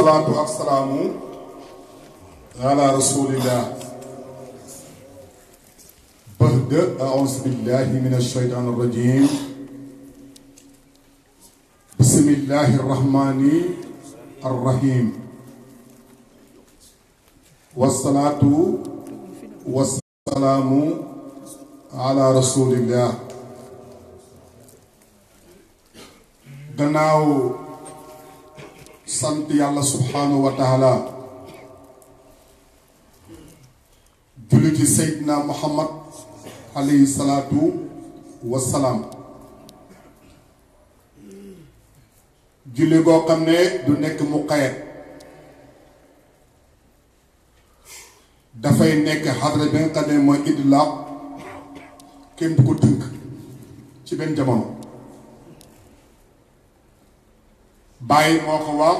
والصلاة والسلام على رسول الله بعد أعوذ بالله من الشيطان الرجيم بسم الله الرحمن الرحيم والصلاة والسلام على رسول الله gannaaw sant yàlla subhanahu wa taala julli ci Seydina Muhammad alayhi salaatu wassalaam julli goo xam ne du nekk mu xayat dafay nekk xadra bi nga xam ne mooy idlaaq kenn du ko tënk ci benn jamono bàyyi moo ko wax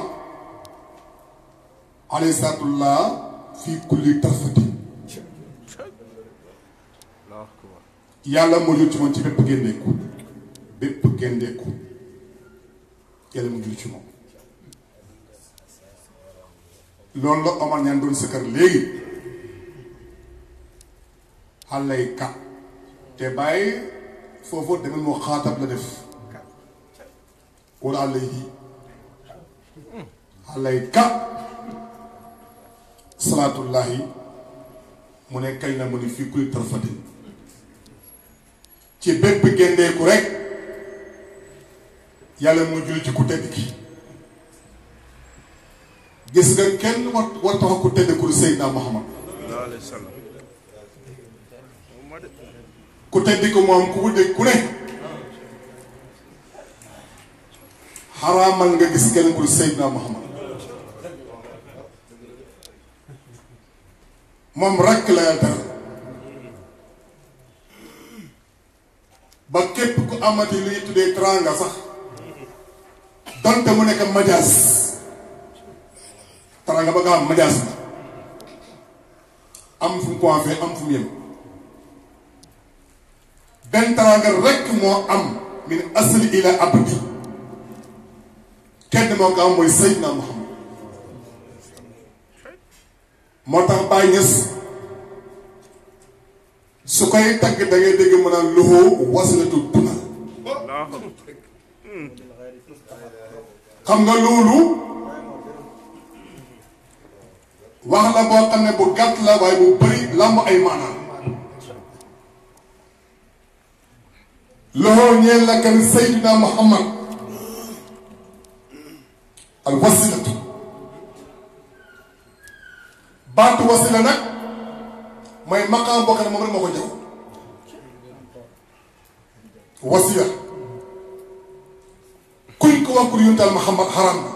alayhi salaatullah fii kulli tarfati yàlla moo jël ci moom ci bépp génneeku yàlla moo jël ci moom loolu la Omar ñaan doon sëkkër léegi xalay ka te bàyyi foofu demel moo xaatab la def wala àllay yi alayka salaatullahi mu ne kañ la mu ne fii kuy tarfatin ci bépp géndeeku rek yàlla mu julli ci ku tedd ki gis nga kenn war tax ku tedd ku Seydina Muhammad ku tedd ko moom ku dégg ku ne xaraamal nga gis kenn ku Seydina Muhammad moom rekk la dara ba képp ku amati li ñuy tuddee tranga sax donte mu nekk majaas tranga ba nga am majaas la am fu mu coiffé am fu mu yem benn tranga rekk moo am min asli ila abdi kenn moo ko am mooy Seydina Muhammad moo tax Baay Ñas su koy tagg da ngay dégg mën a loxo wasilatu tuna xam nga loolu wax la boo xam ne bu gàtt la waaye bu bëri lamb ay maanaam loxo ñeel la kan Seydina Muhammad al wasilatu baatu wasila nag mooy maqaam boo xam ne moom rek moo ko jaw wasila kuñ ko wax kur yuntal Muhammad xaram na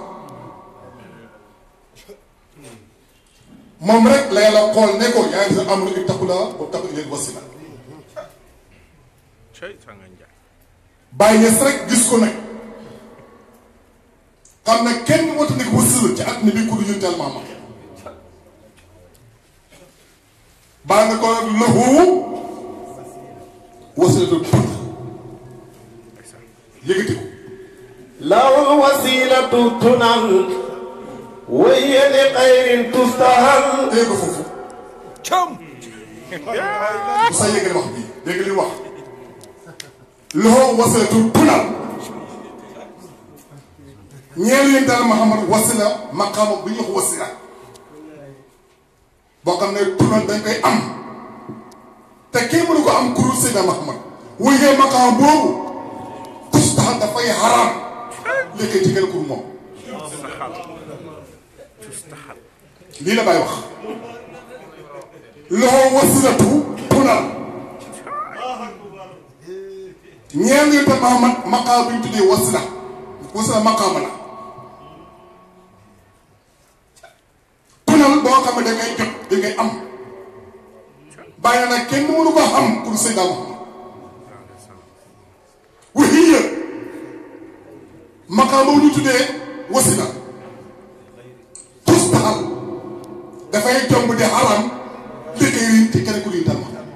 moom rek la yàlla xool ne ko yaa ngi sa amru ittaqullah wa taqu ilayhi wasila bàyyi ñes rek gis ko nag xam ne kenn wata nekk wasila ci at mi bi kur yuntal Muhammad baa nga ko lahu wasilatu tuna yëgati ko lahu wasilatu tunal wa hiya li xayrin tustahal dégg ko foofu cam bu sa yëgale wax bii dégg li wax lahu wasilatu tunal ñeel leen daal Muhammad wasila maqaama bu ñu wax wasila boo xam ne tunal dañ koy am te kenn mënu ko am kurul Seydina Muhammad wuyee maqaam boobu tustaxal dafay xaraam léegi ci kenn kur moom lii la bay wax loo wasilatu tunal ñeen ñu te Muhammad maqaam bu ñu tuddee wasila maqaama la tunal boo xam ne da ngay jot da ngay am bàyyi nag kenn mënu ko am pour Seydina Muhammad wahiya maqaam boobu ñu tuddee wasila tustaxal dafay jomb di xaram liggéey ci kenn ku yuntal Muhammad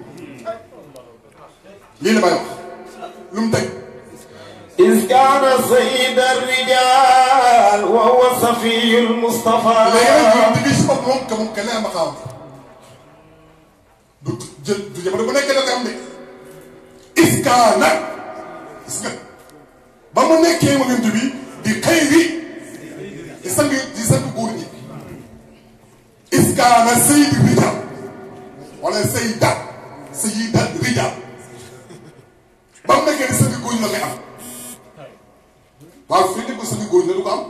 lii la bay wax lu mu teg إذ كان سيد الرجال الرجال وهو صفي المصطفى. léegi nag si bopp moom que moom kenn am xaam du jël du jamono bu nekk da koy am de iskaana gis nga ba mu nekkee mu yonent bi di xëyri di sang góor ñi iskaana sayid rijal wala sayida rijal ba mu nekkee di sang góor ñi la koy am waaw fii ko sang góor ñi du ko am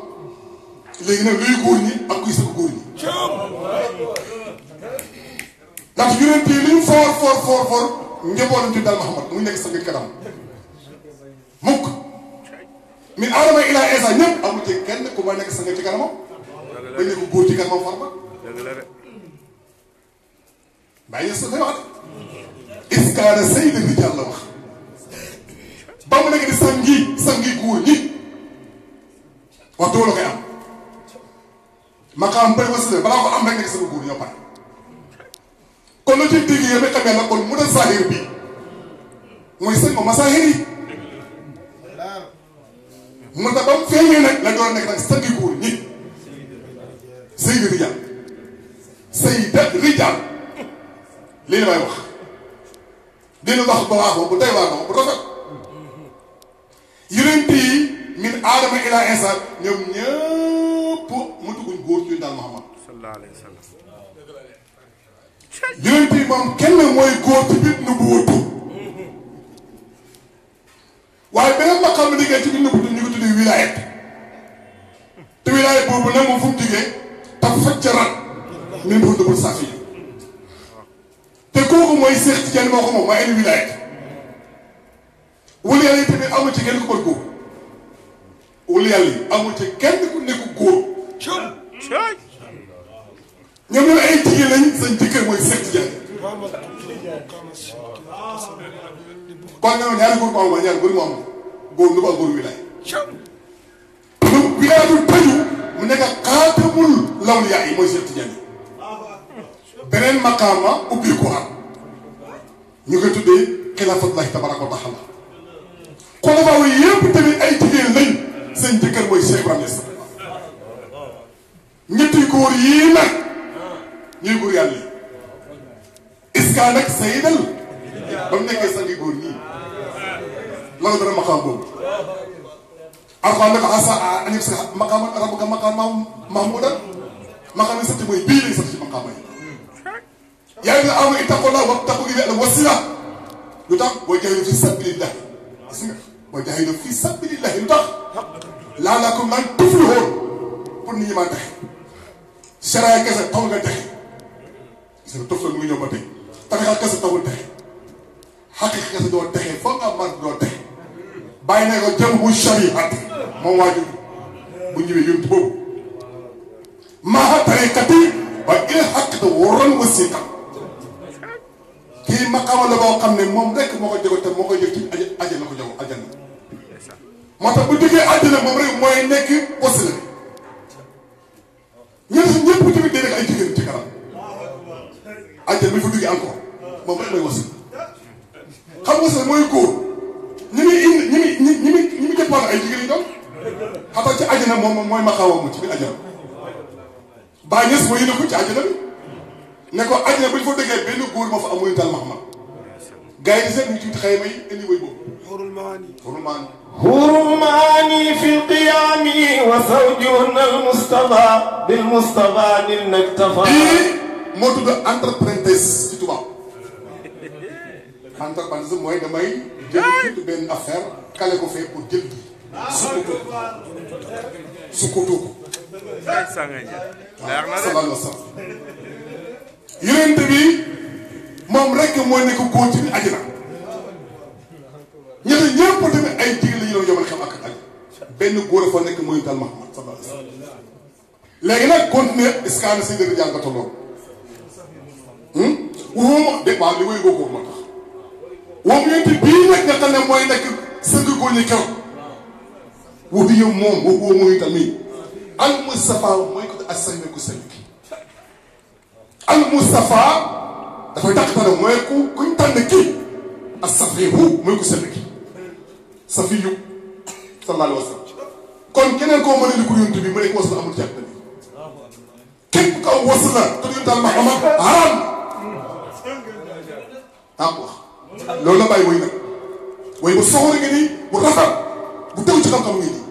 léegi nag luy góor ñi ak kuy sang góor ñi ndax yonent yi li ñu for njabootam ci dal Muhammad muy nekk sang kanam mukk min Adama ila Isa ñëpp amul ci kenn ku ma nekk sang ci kanamam dañ ne ko góor ci kanamam farba bàyyi yës dafay wax de iskaana sayida rijal la wax ba mu nekk di sangi góor ñi wax doo la koy am maqaam bëri wasile balaa ko am rek nekk sama góor ñoo pare kon la ci dégg yéen a xamee na kon mu ne zahir bi mooy sëñ ma masahir yi mu ne ba mu feeñee nag la doon nekk nag sangi góor ñi sayida rijal lii la may wax dina wax ba waaxoo bu doy waaxoo bu rafet yonent yi min Adama ila Isa ñoom ñëpp mu dugguñ góor ci daal Muhammad sallallahu alayhi wa sallam yonent yi moom kenn mooy góor ci biir nubuwatu waaye beneen ma xam ne liggéey ci biir nubuwatu ñu ko tuddee wilaayat te wilaayat boobu nag moom fu mu jugee taf fajjaran min bu ndubul safi te kooku mooy Seex Tijaan moo ko moom mooy indi wilaayat wala yàlla yi tamit amul ci kenn ku mën góor wala yàlla yi amul ci kenn ku nekk góor ñoom ñoo ay jigéen lañ seen jëkkër mooy Seex Tijaan kon ñoom ñaari góor moo am ñaari góor moo am góor nu ko ak góor wilaay wilaayatul tëju mu nekk xaatamul lawliyaa yi mooy Seex Tijaan beneen maqaama ubbil ko am ñu koy tuddee xilaafatullaahi tabaaraka wa taala xulafaa yi yëpp tamit ay jigéen lañ seen jëkkër mooy Cheikh Ibrahima Niass ñetti góor yii nag ñuy góor yàlla yi iska nag sayidal ba mu nekkee sangi góor nii loolu dana maqaam boobu alxuraan nag asa an yabsa maqaama rabbuka maqaaman mahmuudan maqaam yi sant mooy bii lañ sant ci maqaama yi yaa ngi am ittaqullaaha wabtaghuu ilayhi wasiila lu tax boo jaahiduu fi sabiilillaah gis nga boo jaahiduu fi sabiilillaah lu tax la'allakum tuflihuun pour nit ñi maa texe sariya kese taw nga texe gis nga tof la mu ngi ñëw ba tey tarixa kese tawul texe xaqiqa kese doo texe foog nga man doo texe bàyyi ne ko jëm bu shariat moom waajur bu ñëwee yonent boobu maa tariqati wa il xaqta waroon wasiqa kii maqaama la boo xam ne moom rek moo ko jogo te moo koy jëg ci ajana ko jogo ajana moo tax bu jógee ajana moom rek mooy nekk wasila ñëpp tamit day nekk ay jigéen ci kanam ajana bi fa duggee encore moom rek mooy wasila xam wasila mooy góor ñi muy jëppaan ay jigéen yi doon xataa ci ajana moom mooy maqaama mu ci biir ajana baa ñes moo yéene ko ci ajana bi ne ko àddina bu ñu fa déggee benn góor moo fa am muy dal Muhammad gars yi di seet ñu ci xayma yi indi woy boobu. hurul maani fi lqiyaami wa zawjuna almustafa bil mustafa nil naktafa. bii moo tudd entreprenariat ci tubaab entreprenariat mooy damay jël benn affaire kale ko fee pour jël sukkutu ko. yonent bi moom rek mooy nekk góor ci biir àjjana ñeneen ñëpp tamit ay jigéen la ñu doon yomal xam ak aj benn góor a fa nekk mooy dal Muhammad sallallahu alayhi wa sallam léegi nag continuer iskaana si dëgg jàng tolloon wuuma de waaw li may góor moo tax woom yonent bii nag nga xam ne mooy nekk sëgg góor ñi keroog wuti yow moom woo mooy tamit al Mustafa mooy ko as sañ ku sañ al Mustafa dafay dàqtale mooy kuñ tànn kii as safihu mooy ku sell ki safiyu sallallahu alayhi wa sallam kon keneen koo mën a di ko yontu bi ma ne ko wasla amul jàpp bi képp kaw wasla te yontal Muhammad haram am wax loolu la bàyyi woy nag woy bu soxla nga nii bu rafet bu tëw ci xam-xam nga nii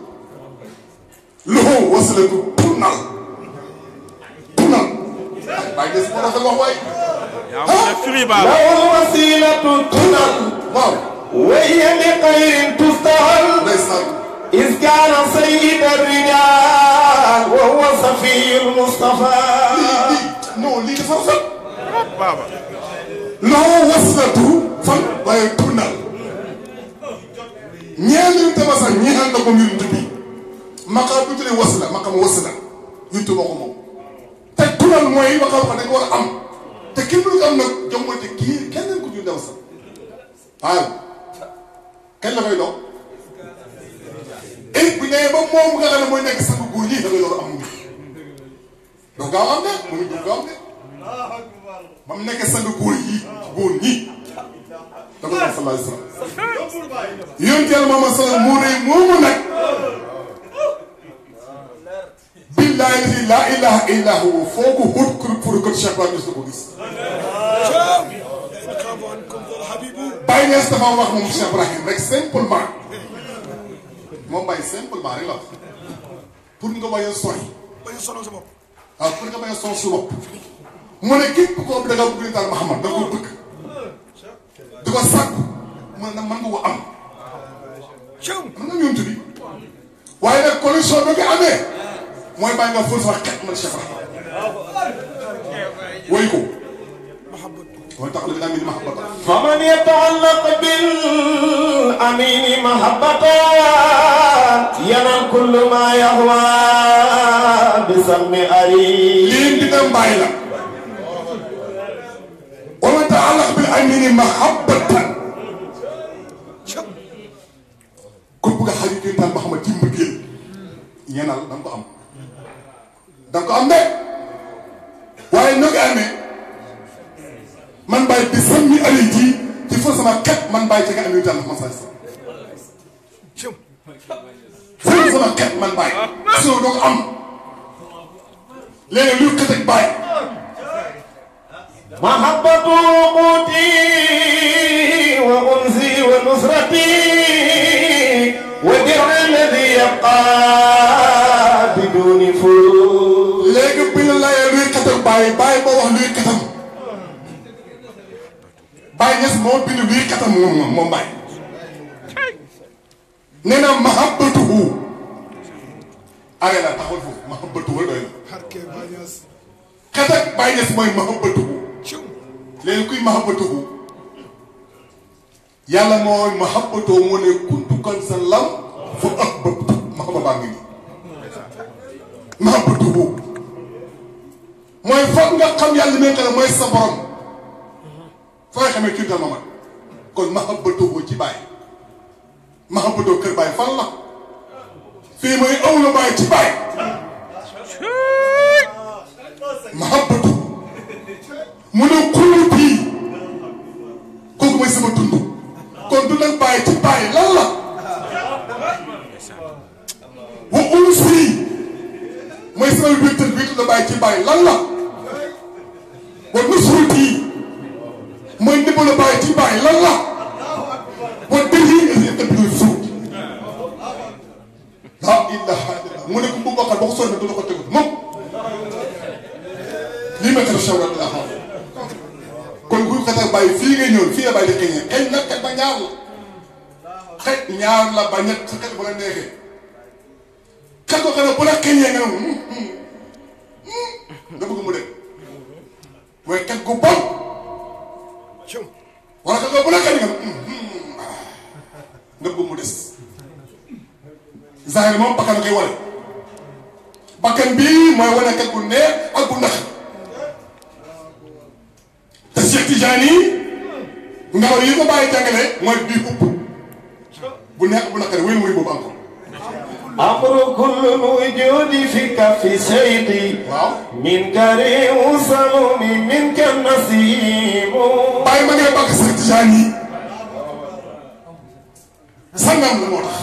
loxo waslatu tunal bàyyi des ma rafet wax waay له الوسيلة تنل وهي بخير تستهل إذ كان سيد الرجال وهو صفي المصطفى non lii dafa rafet loo waslatu fan waaye tunal ñeel ñu tabasa ñeexal na ko yonent bi maqaam bu tuddee wasla maqaam wasla yonent boo ko moom te tunal mooy maqaam ko dañ ko war a am te kenn du am nag jombante kii kenn ku ñu dem sax waaw kenn la koy dox et bu ñëwee ba moom nga xam ne mooy nekk sax góor ñi da ngay door a am doo gaaw am de mu ngi doo gaaw am de ba mu nekk sang góor yi góor ñi da ko def sallallahu alayhi wa sallam yonent Yàlla Muhammad sallam moo ne moomu nag billahi la ilaha illa huwa foo ko xóot pour que Cheikh Ba gis na ko gis Baye Niass dafa wax moom Cheikh Ibrahim rek simplement moom Baye simplement rek la pour nga bañ a sori bañ a sonal sa bopp waaw pour nga bañ a sonal sa bopp mu ne képp koo da nga bëgg daal Muhammad da nga ko bëgg di ko sàkk mën nga ko am mën nga ñëw bi waaye nag condition bi nga amee mooy bàyyi nga fóot sama xet man Cheikh Ibrahim woy ko فمن يتعلق بالأمين محبة ينال كل ما يهوى بسم أري لين بدم بايلا ومن يتعلق بالأمين محبة كل بقى حديث ينتهي محمد جيمبكيل ينال دانكو أم ده waaye nag amee man bàyyi bi sàmmi ali ji ci fa sama kat man bàyyi ci nga am yu tànn ma saa si sama kat man bàyyi soo doog am léegi luy kat ak bàyyi mahabbatu quti wa unsi wa nusrati wa dir'i alladhi yabqa biduni furud léegi bi ñu layee luy kat ak bàyyi bàyyi boo wax luy katam Baye Niass moo bind luy katam moom Baye nee na mahabbatuhu arrêté la taxawal foofu mahabbatuhu doy na kat ak Baye Niass mooy mahabbatuhu léegi kuy mahabbatuhu yàlla mooy mahabbatuhu moo ne kuntu kan sa lam fu ahbabtu mahabba baa ngi nii mahabbatuhu mooy foog nga xam yàlla mi nga mooy sa borom foo xamee ci dama man kon mahabbatuhu ci Baye mahabbatuhu kër Baye fan la fii mooy aw la Baye ci Baye mahabbatuhu mu ne xuluti kooku mooy sama dund kon dund ak Baye ci Baye lan la wa unsi mooy sama wéttal la Baye ci Baye lan la wa nusruti mooy ndimbal la Baye ci Baye lan la wa dëri bi suut la ilaha illallah mu ne ko bu bokkal ba ko sonn du la ko tegu moom lii ma kër shawra la xam kon ku xatal Baye fii nga ñëw fii la Baye di xëy xëy nag kat ba ñaar la xëy ñaar la ba ñett sa xel bu la neexee xel ko xanaa bu la xëyee nga ne nga bëgg mu dem mooy xel gu bon wala ka nga bu la xëy nga bëgg mu des zahir moom bakkan koy wane bakkan bii mooy wane xel gu neex ak bu nax te Cheikh Tidiane ngelaw yi ko Baye jàngale mooy bii upp bu neex bu naqare wéy muy boobu encore أمر كل الوجود في كف سيدي من كريم وسلوم منك النسيم باي ما نجي باك Cheikh Tidiane sangam la moo tax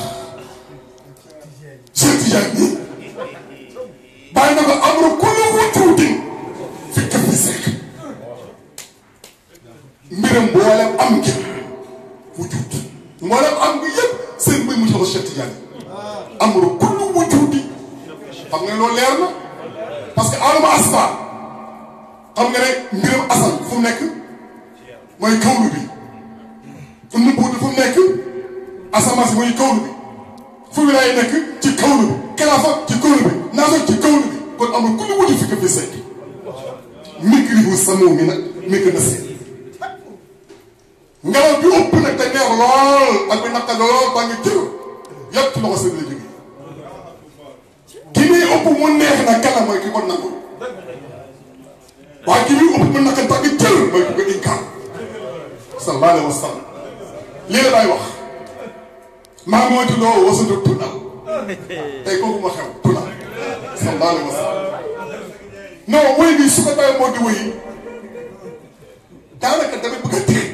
Cheikh Tijaan nii bàyyi na ko amru kullu wujuudin fi kaffi Seex mbiram mboolem am gi wujuud mboolem am gi yëpp seen muy mujj na ko Cheikh Tidiane amru kullu wujuudi xam nga ne loolu leer na parce que alama asma xam nga ne mbiram asal fu mu nekk mooy kawlu bi fu mu buuti fu mu nekk asamaan si mooy kawlu bi fu wilaay nekk ci kawlu bi kalaafa ci kawlu bi naasa ci kawlu bi kon amul ku ñu wuti fi fi sekk micri bu samoo mi nag micri na seet ngelaw bi ëpp nag te neex lool ak bi naqar lool ba nga jël yëpp ci loxo sëñ la jógee ki muy ëpp mu neex na kala mooy ki ko nangu waaye ki muy ëpp mu naqar ba nga jël mooy ki ko inkaar sallallahu alayhi wa sallam lii la bay wax maa moytu loo wasatu tunal tey kooku ma xew tunal sallallahu alayhi wa sallam non woy bi su ko bàyyi moo di woy daanaka damay bëgg a téye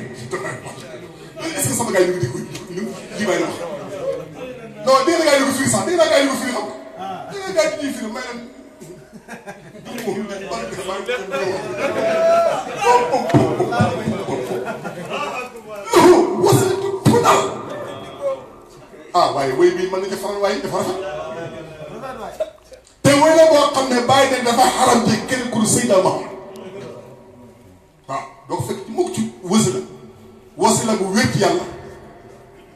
est-ce que sama gars yi ñu ngi déglu lii may wax non dégg nga gars yi ñu ko firi sax dégg naa gars yi ñu ko firi xam nga dégg nga gars yi ñuy firi may leen wasatu tunal ah waaye woy bii mën na ca faral waaye dafa rafet te woy la boo xam ne bàyyi ne dafa xaram ci kenn ku dul Seydina Muhammad waaw doo ko fekk ci mukk ci wasila bu wér ci yàlla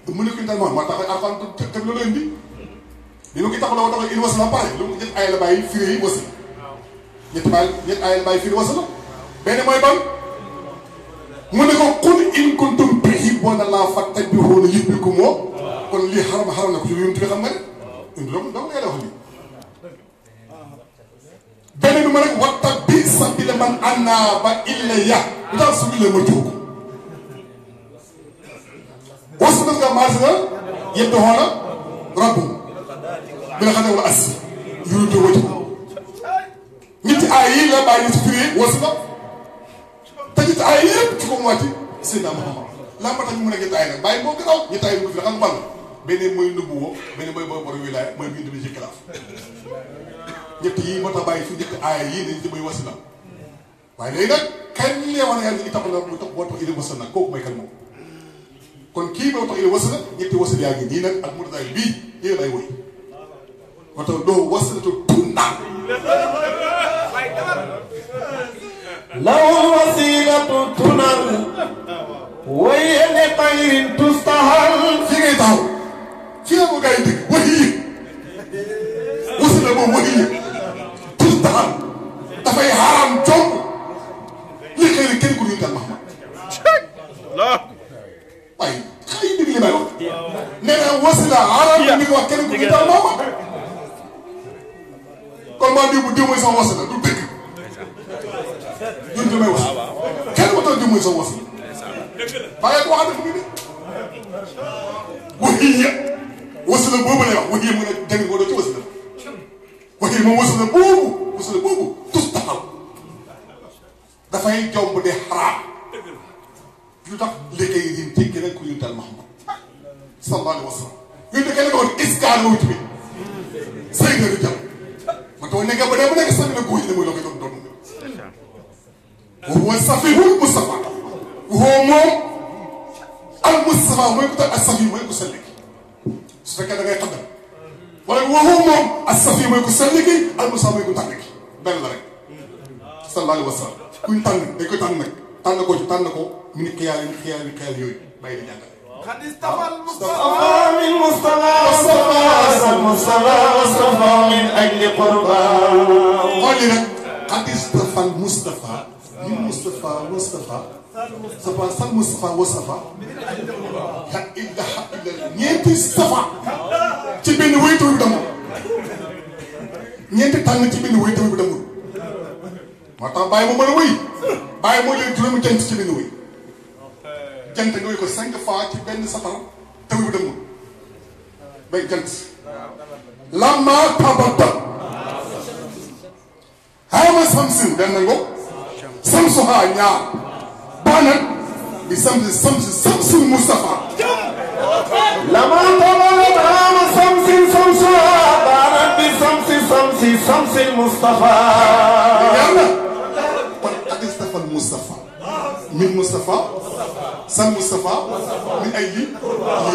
te mu nekk daal moo tax Alxuraan teg la leen bi li ma koy tax la tax il wasila pare lu mu ñett ay la bàyyi firi yi wasila ñett ay la bàyyi firi wasila benn mooy ban mu ne ko qul in kuntum tuhibbuuna llaaha fattabi'uunii yuhbibkumullaah kon lii xaram na ko ci yonent bi xam nga ne indi la dama ngay wax lii beneen bi ma ne wattabi' sabiila man anaaba ilayya lu tax su ilayya ma jóg wasu na nga maas na yad'uuna rabbahum bil ghadaati wal asyi yuriiduuna wajhahu ñetti aay yi la bàyyi ci firi wasu na te ñetti aay yëpp ci ko mu wàcc Seydina Muhammad lan moo tax ñu mën a ñetti aay nag bàyyi moo gënaaw ñetti aay mu fi xam nga beneen mooy nubuwwa beneen mooy borom wilaaya mooy bind bi ci xilaaf ñett yii moo tax bàyyi fi ñetti aaya yii nañ ci mooy wasila waaye léegi nag kañ lee war a yàlla ñu tax la mu tax boo tax ili wasila nag kooku may kan moom kon kii moo tax ili wasila ñetti wasila yaa ngi nii nag ak mutataay bii yéen lay woy moo tax doo wasilatu tunna law wasilatu tunal waaye ne xayrin tustahal fi ngay taxaw fi nga ko gars yi dégg wax yi wasila boobu wax yi tustahal dafay xaram jomb li xëy na kenn ku ñu dal Muhammad waaye xale yi dégg li may wax nee na wasila xaram ni ko wax kenn ku ñu dal Muhammad kon maa diw mooy sama wasila du dëgg ñun may wax kenn ku diw mooy sama wasila bàyyi ko waxante fu mu ne waxiya wasila boobu lay wax waxiya mu ne jàng ko doo ci wasila waxiya moom wasila boobu tus taxaw dafay jomb de xaraam lu tax liggéey yi te keneen ku ñu dal Muhammad sallallahu alayhi wa sallam ñun de kenn ko woon iskaan wut bi sëy nga du jàll ma taw nekk ba dee ba nekk sami na góor yi ne muy la koy doon doon wa huwa safihul Mustafa woo moom al Mustafa mooy ko tax as-safi mooy ko sell gi su fekkee da ngay xaddam wala woo moom as-safi mooy ko sell gi al Mustafa mooy ko tànn gi benn la rek sallallahu alayhi wa sallam kuñ tànn dañ koy tànn nag tànn ko ci tànn ko mi ngi xiyaal yooyu bàyyi di jàngal. قد اصطفى المصطفى من مصطفى واصطفى من اجل قربان. xool yi nag قد اصطفى المصطفى من مصطفى واصطفى sal Moustapha wasafa xa illa ñeenti safa ci benn wéytu bi demul ñeenti tànn ci benn wéytu bi demul moo tax bàyyi moo mën a wéy bàyyi moo leen juróomi jant ci benn wéy jant nga wéy ko 5 fois ci benn safar te wéy bi demul bay jant lama tabata xaama samsin benn ngo samsuha ñaar baanat bi samsul Mustafa lama tabata xaama samsin samsuha baanat شمس المصطفى يلا قد اصطفى المصطفى من مصطفى سن مصطفى من اي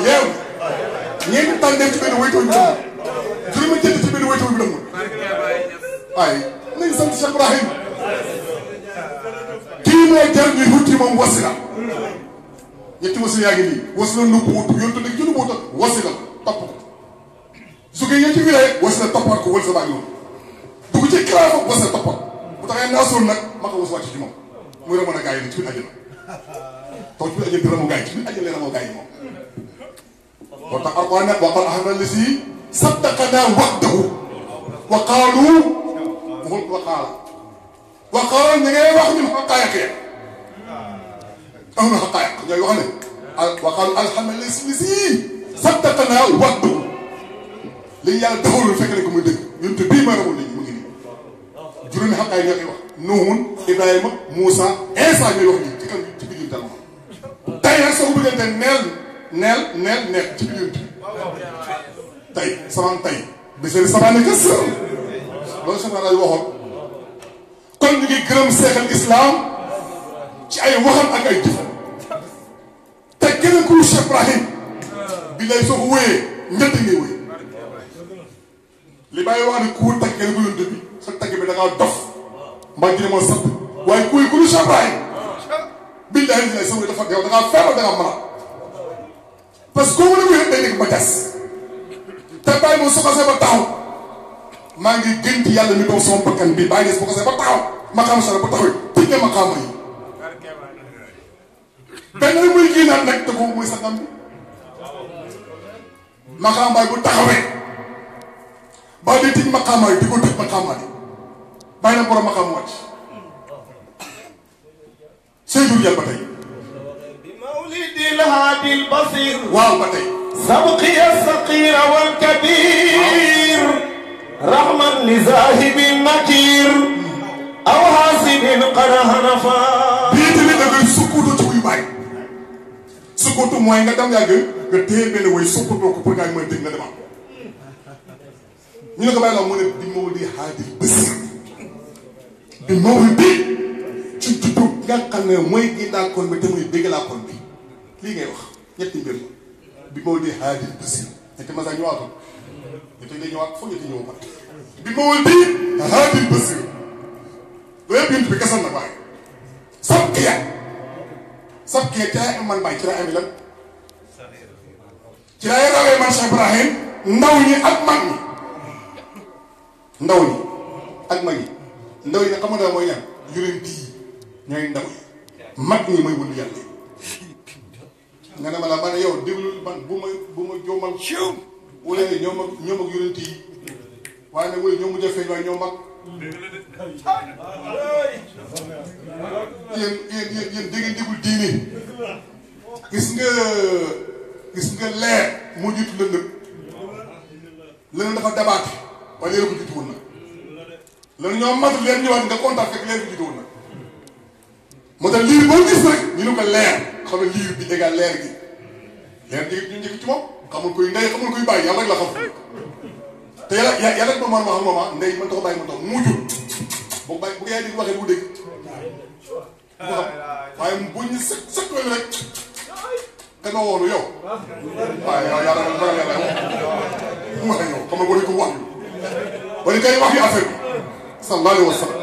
ياو ñeent tan def ci benn wayto bi dem juróomi jënd ci benn wayto bi dem ay nañ sant Cheikh Ibrahim kii moo jar ñuy wuti moom wasila ñetti wasila yaa ngi nii wasila nu wut yontu nag junu wut wasila topp ko su ko yee ci wilaay wasila toppaat ko wala sa baa ngi noonu dugg ci kilaafa wasila toppaat bu taxee naasoon nag ma ko was wàcc ci moom muy ramoon a gaa yi ci biir àjjana toog ci biir àjjana di ramoo gaa yi ci biir àjjana lay ramoo gaa yi moom moo tax Alxuraan nag waqal ahmad la si saddaqanaa wa'dahu wa qaalu wa qaala ñu ngay wax ñun xaqaayiq ya am na xaqaayiq ñooy wax ne wa qaalu alhamdulilah si saddaqanaa wa'dahu li yàlla doxalul fekk nañ ko muy dëgg ñun te bii ma ramul nit ñi mu ngi nii juróomi xaqaayiq ñoo koy wax Nuhun Ibrahima Moussa Insa ñooy wax nii ci kan ci biir dara tey nag soo ko bëggante neel ci biir tey samaan tey bisari samaan ne kës loolu Cheikh Ibrahima waxoon kon ñu ngi gërëm seexal islam ci ay waxam ak ay jëfam te keneen ku Cheikh Ibrahim bi lay soo ko wéyee ñett ngay wéy li bàyyi wax ne ku wër tagg keneen ku yónte bi sa tagg bi da ngaa dof mbaa jëne moo satt waaye kuy ku Cheikh Ibrahim billahi lay sa wéy dafa yow da ngaa feebar da ngaa mën parce que koo mën a wéy day nekk ba des te bàyyi moom su ko see ba taxaw maa ngi gën ci yàlla mi doon sama bakkan bi bàyyi des bu ko see ba taxaw maqaam sara ba taxaw tëj nga maqaama yi benn rek muy génnaat nag te boobu mooy saxam bi maqaam baay bu taxawee ba di tëj maqaama yi di ko tëj maqaama yi bàyyi na borom maqaam wàcc Seydou Dial ba tey بمولد الهادي البصير waaw ba tey سبقي الصغير والكبير رحما لذاهب النكير أو حاسد قد هنفا bii tamit da ngay sukkutu ci kuy bàyyi sukkutu mooy nga dem yàgg nga téye benn way sukkutoo ko pour nga mën a dégg nga demaat ñu ne ko bàyyi la mu ne bi mawlidi haadil basir bi mawlidi ci juddu nga xam ne mooy gi daakoon bi te muy dégg laakoon bi lii ngay wax ñetti mbir la bi mawlidi haadil basir ñetti masa ñëwaatul ñetti day ñëwaat foog ñetti ñëw ba bi mawlidi haadil basir loolu yëpp yëpp bi gasal na waaye sabkiya ci laay am man bàyyi ci laay am lan ci laay rawee man Cheikh Ibrahim ndaw ñi ak mag ñi ndaw ñi ak mag ñi ndaw ñi nag xam nga mooy ñan yonent yi ñooy ndaw yi mag ñi mooy wëlu yàlla nga ne ma la ma ne yow déglul man bu ma joomal wala ñoom ak yonent yi waaye nag wala ñoom mu jafee waaye ñoom mag yéen da ngeen déglu diine gis nga leer moo jiitu lëndëm dafa dabaate waaye leer ko jiitu woon na lan ñoo mat leer ñëwaat nga kontaan fekk leer ko jiitu woon na moo tax liir boo gis rek ñu ne ko leer xam ne liir bi égal leer gi leer gi ñu njëkk ci moom xamul kuy ndey xamul kuy bàyyi yàlla rek la xam te yàlla rek ba man wax moom ndey mën tax bàyyi mën tax mu jur bu bàyyi bu yaay di waxee bu dégg bu xam waaye bu ñu sëkk rek te nga woonu yow waaye yow yàlla na dara yàlla mu wax yow xam nga boo ko wax yu wala kay wax yu affaire bi sallallahu alayhi wa sallam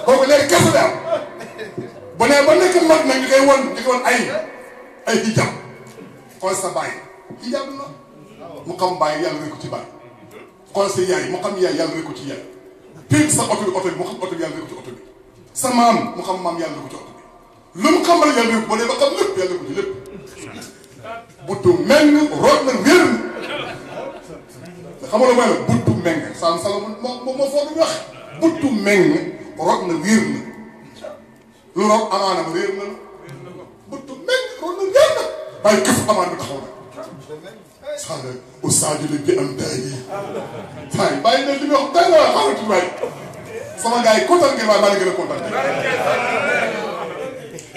kooku léegi kese la am bu nee ba nekk mag nag ñu koy won ay hijab xool sa bàyyi hijab la mu xam bàyyi yàlla rek ko ci bàyyi xool sa yaay mu xam yaay yàlla rek ko ci yaay piig sa oto bi mu xam oto bi yàlla rek ko ci oto bi sa maam mu xam maam yàlla rek ko ci oto bi lu mu xamal yàlla rek ba dee ba xam lépp yàlla rek ko ci lépp buddu meng root na wér xam nga mooy la buddu meng saan sala moo foog ñu wax buddu meng root na wér na lu root amaana ma réer na la buddu meng root na wér na bàyyi këf amaan bi taxaw na sala ustaaju li bi am daay yi tay bàyyi na li muy wax day la waa xaaral tuuti waay sama gars yi kontaan ngeen waaye maa ngi gën a kontaan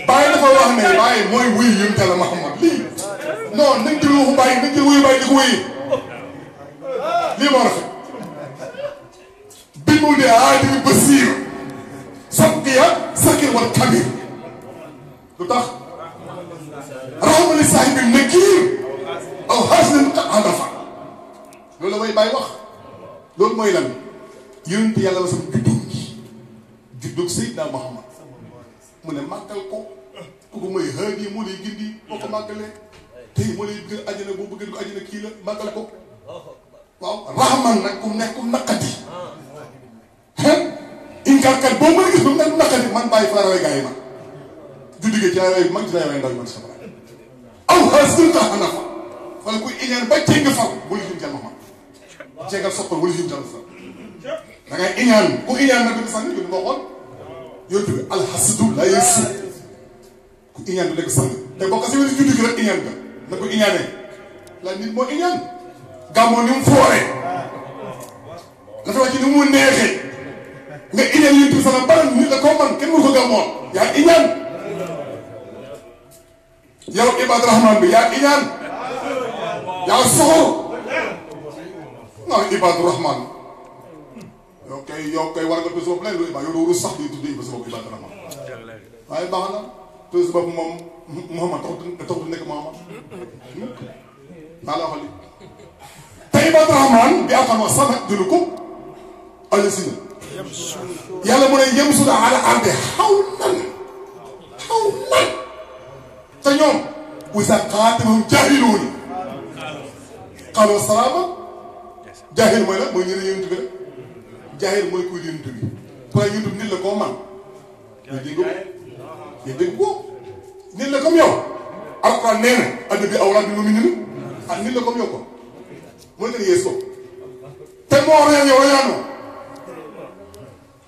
bàyyi dafa wax ne bàyyi mooy wuy yonent Yàlla Muhammad lii non nañ jël waxu bàyyi nañ jël wuyu bàyyi di ko wuyu lii moo rafet bi mu bi aadil basir saqqiya sakir wal kabir lu tax rahma li saahibi nakir aw haslin hadafa loolu la may bàyyi wax loolu mooy lan yonent yàlla la sama juddug Seydina Muhammad mu ne màggal ko kooku mooy haadi moo lay gindi boo ko màggalee tey moo lay gën àjjana boo bëggee ko àjjana kii la màggal ko waaw rahman nag ku nekk ku naqati inkarkat boo mën a gis ba mu nekk naqati man bàyyi fa la rawee gars yi man juddigee ci la rawee mag ci la rawee ndaw man sama aw hasil tax ana fa wala kuy iñaan ba cee nga far wala jum jàll ma ceegal soppal wala jum jàll far da ngay iñaan ku iñaan nag dëgg sànni moo xool yow tudd alxasidu la yeesu ku iñaan du dëgg sànni te boo ko si wéri juddi gi rek iñaan nga na ko iñaanee la nit moo iñaan gàmmoo ni mu fooree dafa wàcc ni mu neexee nga iñaan yéen tudd sana baran nit la koo man kenn mënu ko gàmmoo yaa iñaan yow Ibadu Rahman bi yaa iñaan yaa soxor non Ibadu Rahman yow kay war nga tëj sa bopp lenn lu Iba yow doo sax di tudd Iba sa bopp Ibadu Rahman waaye baax na tëj sa bopp moom Muhammad taxut nekk Muhammad maa la waxal li te Ibadu Rahman bi am xam wax sama dunu ko alisina yàlla mu ne yem suda ala arde xaw nan te ñoom wisa xaatimum jaahiluuni xaaloo salaama jaahil mooy la mooy ñu ne yonent bi rek jaahil mooy kuy yonent bi pour yonent bi nit la koo man ñu dégg ko nit la comme yow alquran nee na adda bi awlaa bi mu'miniina ak nit la comme yow ko mooy gën a yees ko te moo reen yow rayaanoo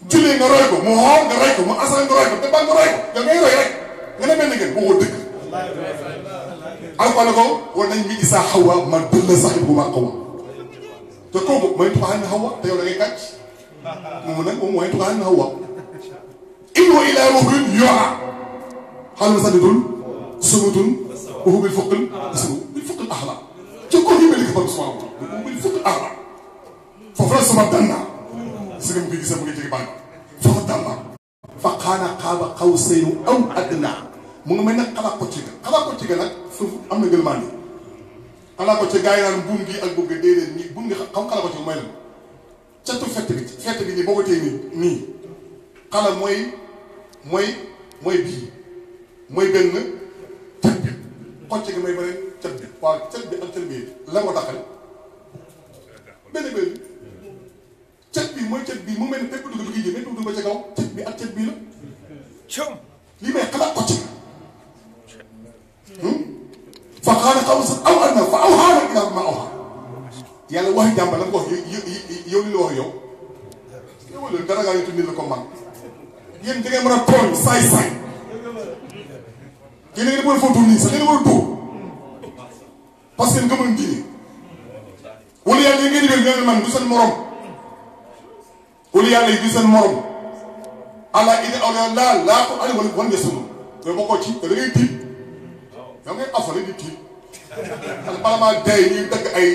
jullee nga roy ko mu xool nga roy ko mu asal nga roy ko te ba nga roy ko da ngay roy rek nga ne mel ni ngeen waxoo dëgg alquran ko war nañ mi Isaa Hawa man dëll saxib bu ma xaw te kooku mooy tuxaan na Hawa te yow da ngay kàcc moom nag moom mooy tuxaan na Hawa in huwa illaa wahyun yuuhaa xaalis sadidun sumatun wa huwa bil fuqil a'laa ci ko yi mel ni ko ba subhaanahu wa huwa bil fuqil a'laa foofu la sama danna si nga mu ngi gis mu ngi jege bànn foofu danna fa kaana qaaba qawsayni aw adnaa mu ngi mel ne xalaat ko ci ga nag foofu am na ngëlmaan yi xalaat ko ci gars yi naan buum gi ak buum gi déedéet nii buum gi xam xalaat ko ci mooy lan catu fett bi nii boo ko téye nii xala mooy bii mooy benn cat bi xocc gi mooy beneen cat bi waaw cat bi ak cat bi la ko daqal benn cat bi mooy cat bi mu mel ne bépp dugg bi jëm bépp dugg ba ca kaw cat bi ak cat bii la lii may xalaat ko ci fa xaana qawsan aw adnaa fa awhaa ilaa maa awhaa yàlla wax jàmba la ko wax yow li la wax yow leen dara ngaa nit la ko man yéen da ngeen mën a tooñ saay-saay yéen da ngeen mën a footu nii sax da ngeen mën a dóor parce que ngeen gëmul diine wala yàlla yi ngeen di wér ngeen man du seen morom wala yàlla yi du seen morom allah ina awliyaa laa ko ali wala wan nga sunu mais bokkoo ci da ngay tiit yow ngay afale di tiit ak bala maa day ñuy dagg ay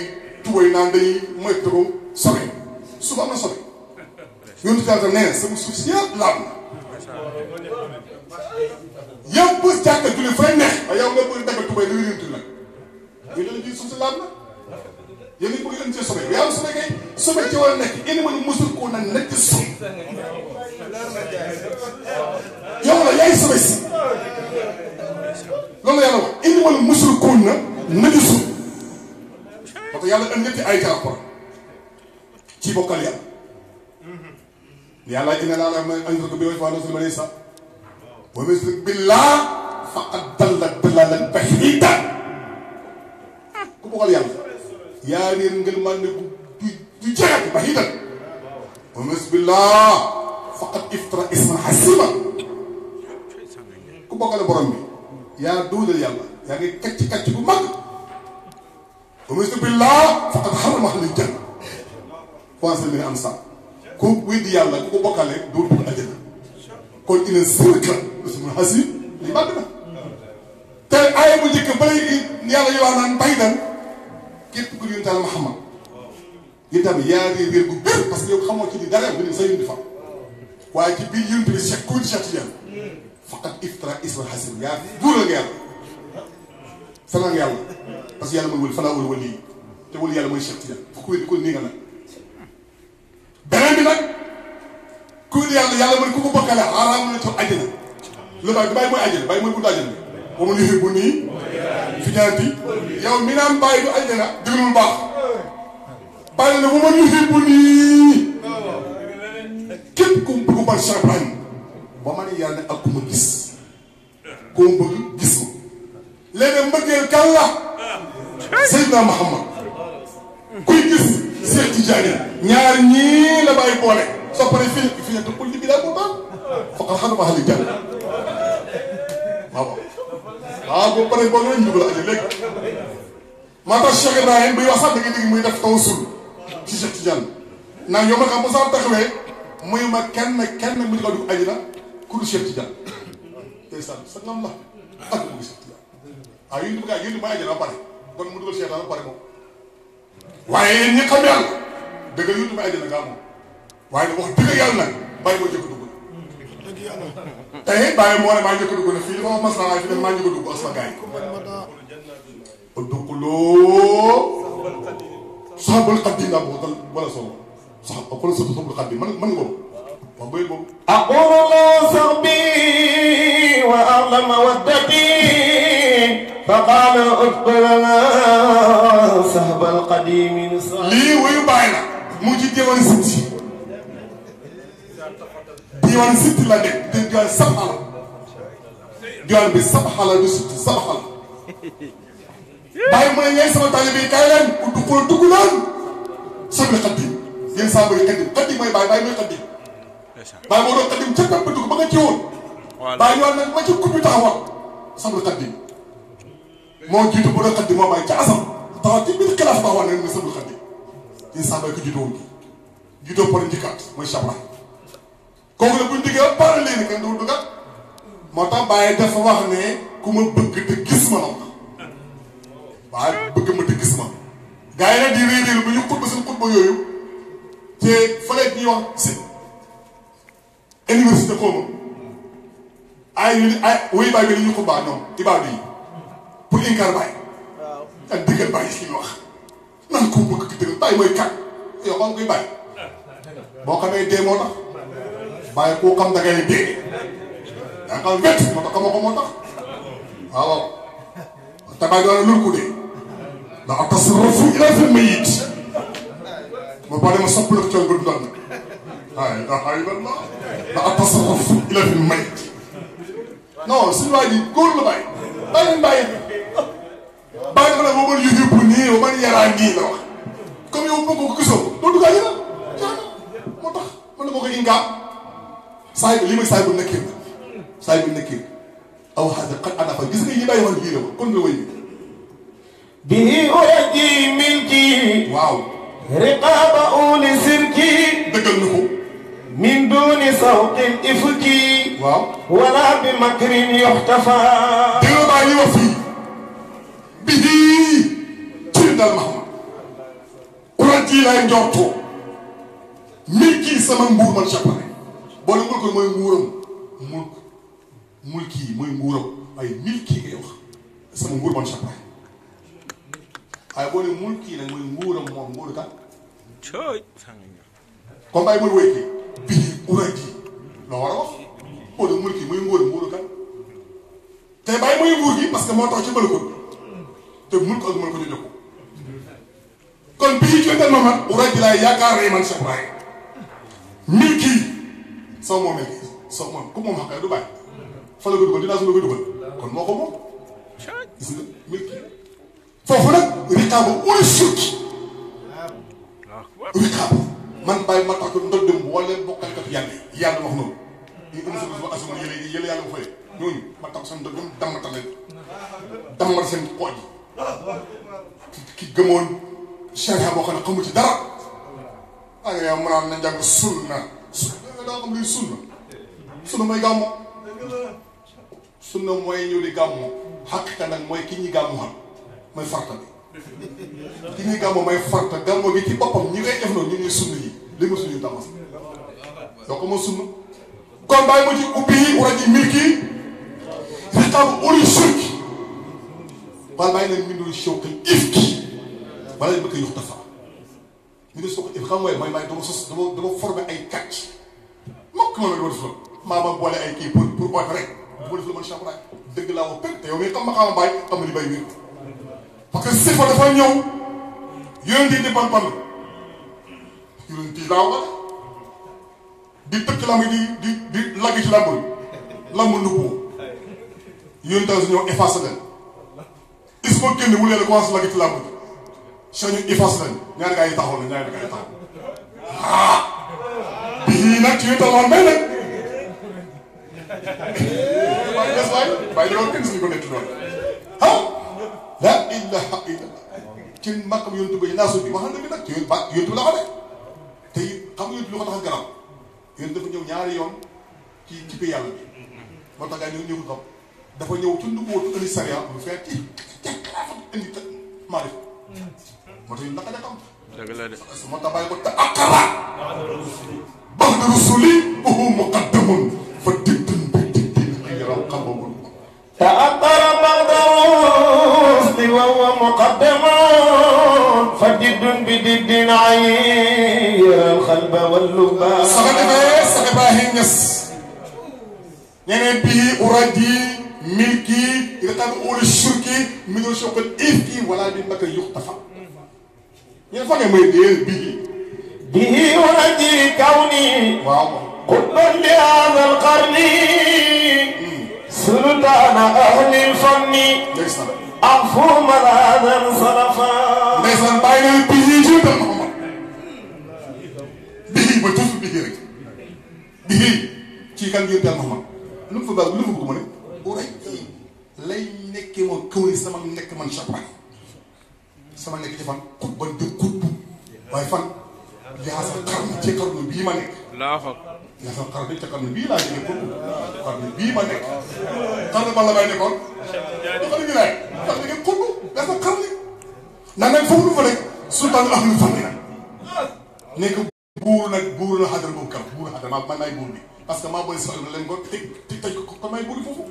tubay naan dañuy moytu ko sobe suba am na sobe yoonu Yàlla nee na sama suuf si yëpp laab na yow bu jàkka julli fay neex yow nga bëgg dagg tubay dañuy yëntu nag ñu ne la ji suuf si laab na yéen a bëgg indi ci sobe yow sobe kay sobe ci war a nekk indi ma ni mosul koo na nekk sobe yow la yaay sobe si loolu la yàlla wax indi ma ni mosul koo na nekk sobe parce que yàlla indi ñetti ay rapport ci bokkal yàlla yàlla inna laa man yushrik bihi fa lahu man yasha wa man yushrik billah faqad dalla dalalan ba'iidan ku bokkal yàlla yaa réer ngeen man ne du jeexati ba'iidan wa man yushrik billah faqad iftara isman hasiima ku bokkale borom bi yaa duudal yàlla yaa ngi kacc bu mag wa man yushrik billah faqad harrama alayhi janna foncé mi am sax ku weddi yàlla ku ko bokkale doo dugg àjjana kon ina sirka ismun hasiim li màgg na te aaya bu njëkk ba lay yàlla yoo naan ba'iidan képp ku yonent Yàlla Muhammad yi tamit yaa réer gu bëri parce que yow xamoo ci di dara nga ne sa yëngu fa waaye ci biir yëngu bi Cheikh kuy Cheikh Tidiane faqat iftara isma hasan yaa duural nga yàlla fanaan nga yàlla parce que yàlla mooy wël fanaa wël wël lii te wël yàlla mooy Cheikh Tidiane fu ko wér di ko nii nga nag beneen bi nag ku yàlla mooy ku ko bokkale xaaral na ci àjjana lu bàyyi mooy àjjana bàyyi mooy buntu àjjana ba ma lii bu nii fi ñaanti yow mi naan bàyyi du àjjana déglu lu baax bàyyi na bu ma lii bu nii képp ku bëgg man Cheikh Ibrahim ba ma ne yàlla ak ku ma gis koo bëgg gis ma léegi mbëggeel kan la Seydina Muhammad kuy gis Cheikh Tidiane ñaar ñii la bàyyi boole soo paree fi ne te pol li bi daal moo tax faqal xam ma xali jàll waaw boo paree boo lañ dugal aja léegi maa tax Cheikh Ibrahim buy wax sax da nga dégg muy def tawassul ci Cheikh Tidiane naan yow ma xam bu sax taxawee muy ma kenn mu di ko dugg aji na ku du Cheikh Tidiane ndeysaan sa ngam la ak mu ngi Cheikh Tidiane waaw yéen gaa yéen ma aji na ba pare kon mu dugal Cheikh ba pare moom waaye yéen ñi xam yàlla dëgg yéen ma aji na ngaa moom waaye nag wax dëgg yàlla nag bàyyi moo jëkk dugg tey bàyyi moo ne maa njëkk dugg na fii dafa mas naa fi ne maa njëkk dugg ak sama gars yi duggloo saxabul xaddim daa boo dal wala solo sax xoolal sa saxabul xaddim man nga boobu wax bëy boobu aqulu saxbi wa ahla mawaddati fa qaala udbirana saxbal qadimi lii wuyu bàyyi la mu ngi ci diwaan sitti diwaan sitti la nekk te diwaan sabaxala diwaan bi sabaxala du sitti sabaxala bàyyi mu ne ñeent sama taalibe bi kaay leen ku dugg leen sabli xaddim yéen saa bëri xaddim mooy bàyyi mooy xaddim bàyyi moo doon xaddim ca pep ba dugg ba nga ci woon bàyyi yoon nag ma ci kub bi taxawal sabli xaddim moo jiitu bu doon xaddim moo bàyyi ca asam taxaw ci biir classe taxawal ne ne sabli xaddim yéen saa bëri ko jiitu woon jiitoo pare njëkkaat mooy sabla kooku la buñ diggee pare léegi kenn du duggat moo tax bàyyi dafa wax ne ku ma bëgg te gis ma la waaye bëgg ma te gis ma gars yi nag di réeréelu bu ñu xutba seen xutba yooyu te fële ñuy wax si université xawma ay wuyu bàyyi bi li ñu xutbaa ñoom ibaadu yi pour incar bàyyi ak dëggal bàyyi si ñu wax nan ko bëgg ki dëggal bàyyi mooy kat yow xam koy bàyyi boo xamee dee moo tax bàyyi koo xam da ngay dee yaa xam wet moo tax xamoo ko moo tax waaw te bàyyi doon lul ko dee ndax atasarrafu ila fil mayit ma pare ma sopp la ko coono ba dundal nag la ilaha illallah ndax atasarrafu ila fil mayit non suñu waa ji góor la bàyyi bàyyi bàyyi dafa ne boo mën yëpp nii boo mën yaraa nii la wax comme yow bëgg ko gisoo doo dugg àjjana moo tax mën na ko ko ingaa saay bi lii mooy saay bu nekkee saay bu nekkee aw xaaj xat ana fa gis nga yi bàyyi woon bii la kon nga wéy bihi uraji milki waaw riqaaba uli sirki dëggal na ko min duni sawqin ifki waaw wala bi makrin yuxtafa dina bàyyi wax fii bihi ci dal Mahamad uraji lay njortoo milki sama mbuur man chapane boole mulk mooy nguuram mulki mooy nguuram waaye milki ngay wax sama nguur man chapane waaye boole mulki nag mooy nguuram moom nguuru kan comme bàyyi mooy woy kii bii uraji loo war a wax boole mulki mooy nguuru kan te bàyyi mooy nguur gi parce que moo tax ci malakut te mulk ak malakut ñu jokko kon bii ci dal Mahamad uraji laay yaakaar man Cheikh Ibrahim milki soo moom milki soo moom ku moom xam ne du bàyyi fa la ko dugal dinaa su la ko dugal kon moo ko moom gis nga milki foofu nag rikaabu uli sirki rikaabu man bàyyi ma tax ko ndol dem wala bokkalkat yàlla yi yàlla wax noonu ñu indi sa ba asuma yële yàlla bu fayee ñooñu ma tax seen ndol dem dammata leen dammat seen pooj ki gëmoon charia boo xam ne xamu ci dara nga yow mu naan na njàng sunna daa xam luy sunna mooy gàmmu sunna mooy ñëw di gàmmu xaqiqa nag mooy ki ñuy gàmmu xam mooy farta bi ki ñuy gàmmo may farta gàmmo gi ci boppam ñi ngay def noonu ñu ñuy sunn yi li ma suñu tamas doo ko ma sunn kon bàyyi ma ci ubbi wala ji milki riqaabu uli shirki wala bàyyi leen mindul shawqil ifki wala ñu bëgg a yux dafa mindul shawqil ifki xam nga mooy maay dama sos dama formé ay kàcc mokk ma la dama def la maa ma boole ay kii pour oote rek dama def la man Cheikh Ibrahima dëgg laa wax te yow mii xam ma xaama bàyyi xam li bay wér parce que sifa dafa ñëw yonent di ban ban yonent yi daaw la di tëkk lamb di lagg ci lamb nubbu yonent daal si ñëw effacé leen il faut génn mu leen commencé lagg ci lamb bi soo ñu effacé leen ñaari gaa yi taxaw na ñaari gaa yi taxaw bii nag ci yu taxawoon bay nag waaye des waay bàyyi loolu kenn suñu ko nekk loolu la ilaha illallah ci màkkam yontu ba naasu bi wax na dëgg nag ci yontu bi la ko de te xam nga yontu lu ko tax a garab yontu dafa ñëw ñaari yoon ci bi yàlla bi moo tax gaa ñëw xam dafa ñëw ci nduggootu indi sariya lu fekk ci indi maa def moo tax naka de xam dëgg la de moo tax bàyyi ko te aqara baxda rusuli uhu muqaddamun fa digtun bi digtin xëyraw xamagul تأثر بعض الرسل وهو مقدم فجد بدد عير القلب واللبان سخباه نس يعني به أرادي ملكي رقم أول الشرك من الشوق الإفكي ولا بمك يختفى يعني فاهم به أرادي كوني قطبا لهذا القرن سلطان أهل الفن أعفو ملاذا صرفا نيسان باين بيجي جدا محمد بيجي بتوس بيجي رك بيجي كي كان جدا محمد لم فبال لم فبكم نه أوري لي نك ما كوني سما نك من شبرا سما نك جفان كوبان دو كوب باي فان جهاز كارم تكرم بيما نك لا فك yaa xam xar bi ca xam ne bii laa jógee pour xar ne bii ma nekk xar ne ban la may nekkoon du xam ne bii laay xar ne ngeen xurbu yaa xam xar ne naan nag foofu lu fa nekk sultaan ahlu famille nag nekk buur nag buur la xadar boobu kam buur xadar maa maay buur bi parce que maa booy si leen ko tëj ko may buur foofu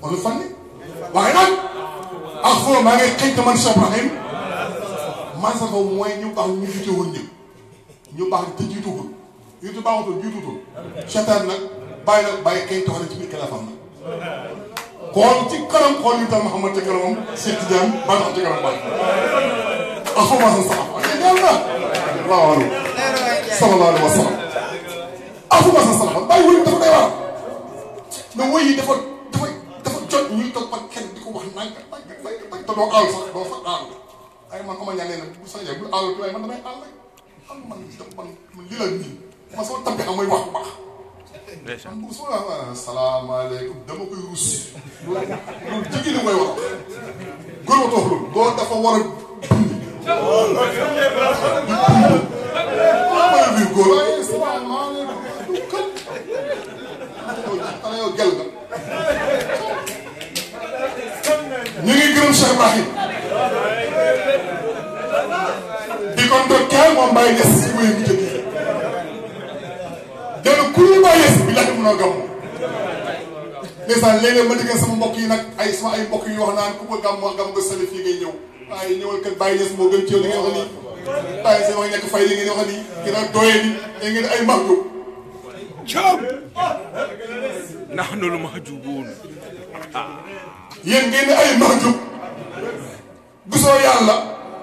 ahlu famille waaye nag ak foofu maa ngay xëy man Cheikh Ibrahim man sa foofu mooy ñu baax ñu jiite woon ñëpp ñu baax te jiituwul YouTube baaxutul jiitutul seytaan nag bàyyi kenn taxaw ci biir xilaafaam nag xool ci kanam xool yu tal Muhammad ci kanamam Cheikh Tidiane ba tax ci kanam bàyyi ak foofu sa sax ak yàlla waaw sallallahu alayhi wa sallam ak foofu sa sax bàyyi wëy dafa day waar mais wëy yi dafa jot ñuy toog par kenn di ko wax nang te doo aal sax doo sax aal ay man ama ñaan nee na bu sañee bu aal waaye man damay aal rek xam man lii la nii ma soo tabbee am mooy wax bu baax. man bu soo salaamaaleykum dama koy rus. loolu jigéen ñi mooy wax góor ma toog loolu góor dafa war a dund. ma ne góor waaye salaamaaleykum xanaa yow gel nga. ñu ngi gërëm Cheikh Ibrahim. di ko ndokkeel moom Baye Niass si wéy bu jëkk dana kuréel Baye Niass bi laaj mënoo gàmmu ndeysaan léeg-léeg ma diggee sama mbokk yi nag ay sama ay mbokk yi wax naan ku ko gàmm wax gàmm nga sali fii ngay ñëw waaye ñëwal kat Baye Niass moo gën ci yow li ngeen wax nii Baye Niass wax nekk fay li ngeen wax nii ki nag doyee ni da ngeen ay max jóg coow nahnu l mahjubuun yéen ngeen ay max jóg gisoo yàlla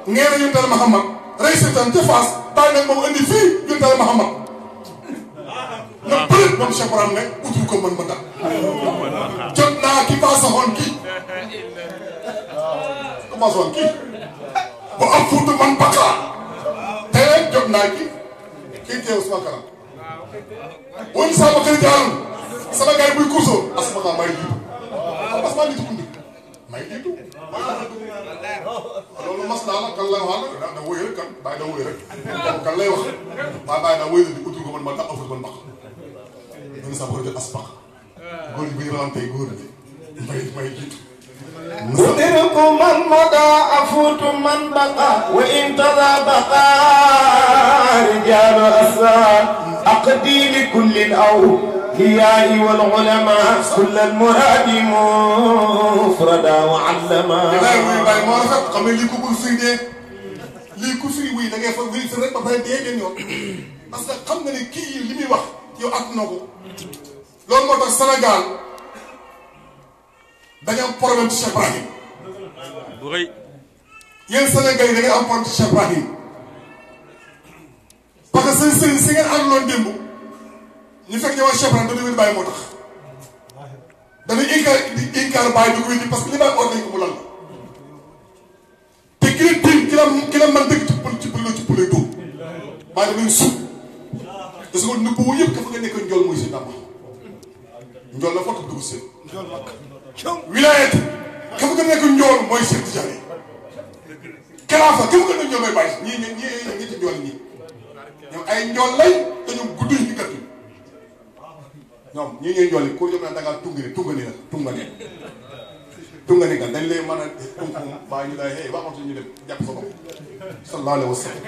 ngeen a yuntal Muhammad rey seetaan ca Fass bàyyi nag moom indi fii yuntal Muhammad na bëri moom Cheikh Ibrahim ne utul ko mën ma tax jot naa ki paasaxoon kii ku paasaxoon kii bu am fuutu man bakka te jot naa kii teew sama kanam woon sama kër jaalu sama gars yi buy kursoo asma kaa may jiitu asma nit ku ndi may jiitu loolu mas naa la kan lay wax da wóy rek kan bàyyi da wóy rek kan lay wax waaye bàyyi daa wóy di utul ko man ma tax afut man bakk dañu sax bëgg a as bakk góor yi bu ñu rawantee góor ñi may jiitu أدرك من مضى أفوت من بقى وإن تضابقا رجال أسرار أقدي لكل الأولياء والعلماء كل المراد مفردا وعلما. xam ne lii ko bul firi dee lii ku firi wuy da ngay fa wuy fi rek ba pare dee ngeen yoon parce que xam nga ne kii li muy wax yow at na ko loolu moo tax Sénégal dañu am problème ci Cheikh Ibrahim bu rëy yéen Sénégal yi da ngeen am problème ci Cheikh Ibrahim parce que seen sëriñ si ngeen àndoon démb ñu fekk ñëwaat Cheikh Ibrahim dañu wér bàyyi moo tax dañuy incar bàyyi du ko wér parce que li bàyyi ordre nañ ko mu lan la te ki la tiim ki la mën dëgg ci pël lay dóor bàyyi da ngay suuf te su ko nëbb woo yëpp dafa nga nekk njool mooy seen dàmba njool la foto dugg seen wilayet ka fa nga nekk njool mooy Cheikh Tidiane kalaafa ka fa nga nekk njool mooy bàyyi ñii ñetti njool ñii ñoom ay njool lay te ñoom gudduñ ci gàttu ñoom ñii ñooy njool yi ko ñoom naan da ngaa tungani nga dañ lay mën a tum baa ñu lay hey waxatu ñu dem jàpp sa bopp sallallahu alayhi wa sallam